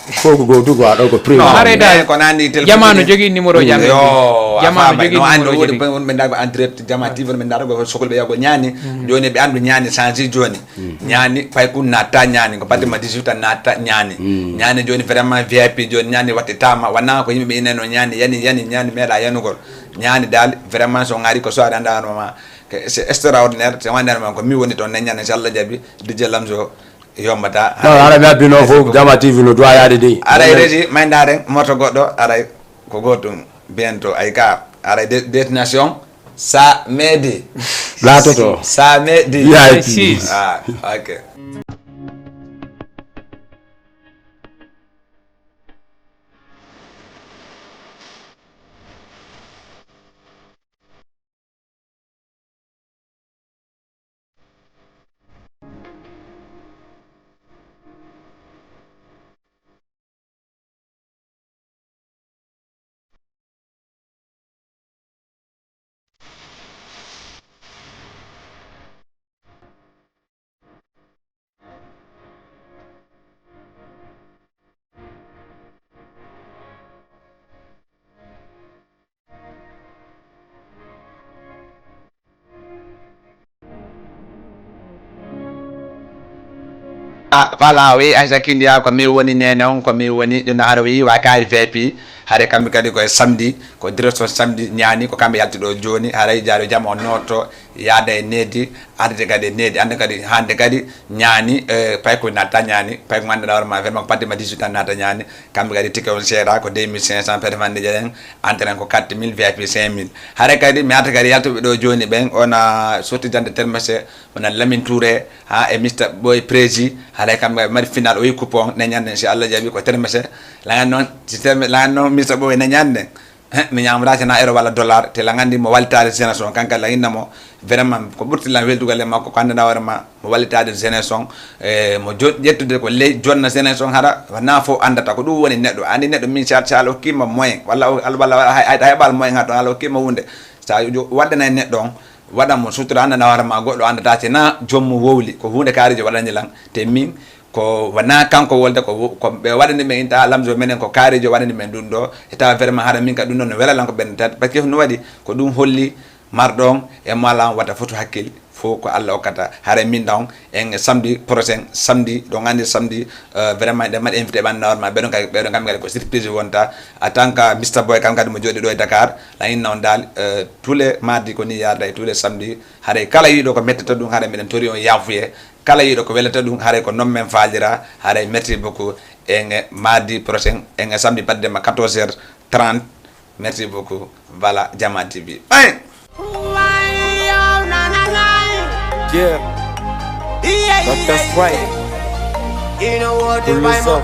Fof ko gootu quoi, ɗo ko prix. Non, haray dal. Ko nandi téléphone. Jama no jogii numéro jam. Yo, jama no jogii numéro jam. Wonɓe ndargo en direct, jama T V wonɓe ndargo sokol ɓe yago ñaani. Joni ɓe andu ñaani change joni. Ñaani, pay kun natta ñaani, ko batte ma dix-huit ans natta ñaani. Ñaani joni vraiment V I P joni ñaani wattitama, wona ko yimɓe ineno ñaani, yani, yani, ñaani meeɗa yanugol. Ñaani dal, vraiment so ngari ko so aɗa anda no ma, que c'est extraordinaire, c'est wonde ma ko mi woni toon ne ñaani, so Allah jaɓi, D J Lamzo, yombata. Non, hara mi abbino fof, Jama T V no doit yaade de. Aray resi, may ndaren, moto goɗɗo, aray ko gotum, bientôt, ay ka, aray de-, destination, Samedi. Laatoto. Samedi. V I P. Ah, ok. Ah, voilà, oui, Aïssa Kindia, ko mi woni nene on, ko mi woni, ɗum hara wi, wa kari V P, hare kamɓe kadi ko e samedi, ko direction samedi ñaani, ko kamɓe yalti ɗo jooni, haray jaaro jam o nooto, yaada e needi, arde kadi e needi, ande kadi, hande kadi, ñaani, eh, pay ko natta ñaani, pay ko ngannduɗaa hoore ma, vraiment ko parti ma dix-huit ans natta ñaani, kamɓe kadi ticket on seeɗa, ko deux mille cinq cents, pede fande jeɗen, entrée ko quatre mille, V I P cinq mille. Hare kadi, mi arta kadi yaltuɓe ɗo jooni ɓen, on a sorti dande termese, wona Lamine Touré, ha e Mister Boy Prési, haray kamɓe mari final o yi coupon, ne ñande, si Allah jaɓi ko termese, lagan noon, si terme-, lagan noon Mister Boy ne ñande, he, mi ñamata sena euro walla dollar, te lagan ndi mo wallitaade jeunesse on, kanka laginna mo, vraiment, ko ɓurti lan weltugol e makko, ko anndanɗaa hoore ma, mo wallitaade jeunesse on, e mo jo-, ƴettude ko ley jonna jeunesse on hara, wona fof anndata, ko ɗum woni neɗɗo, anndi neɗɗo min si a, si Allah hokkima moyen, walla o, walla hay, hay, hay ɓal moyen ha ɗon, Allah hokkima hunde, sa jo-, waɗɗanay neɗɗo on, waɗan mo sutura, anndanɗaa hoore ma goɗɗo anndata, sena joom mo wowli, ko huunde kaarijo waɗani lan, te min, ko wona kanko wolde, ko wo-, ko ɓe waɗani men inta lamzo menen, ko kaarijo waɗani men ɗum ɗo, e tawa vraiment hara min ka ɗum ɗon no wela lan ko ɓen tan, parce que no waɗi, ko ɗum holli marɗo on e mo alaa on wata fotu hakkil, fof ko Allah okkata, hara min ɗon en samedi prochain, samedi, ɗon anndi samedi, euh, vraiment nde mbaɗi invité ɓannawar ma, ɓeɗon kadi, ɓeɗon kamɓe kadi ko surprise wonta, en tant que Mister Boy kam kadi mo jooɗi ɗo e Dakar, la inna on dal, euh, tous les mardis ko ni yarda e tous les samedis, haray kala yiɗo ko mettata ɗum, haray miɗen tori on yaafuye. Kala yiɗo ko welata ɗum, haray ko non men faalira. Haray merci beaucoup. En e mardi prochain, en e samedi batte ma quatorze heures trente. Merci beaucoup. Voilà, Jama T V. Bye! Yeah, that, that's right. Pull this up.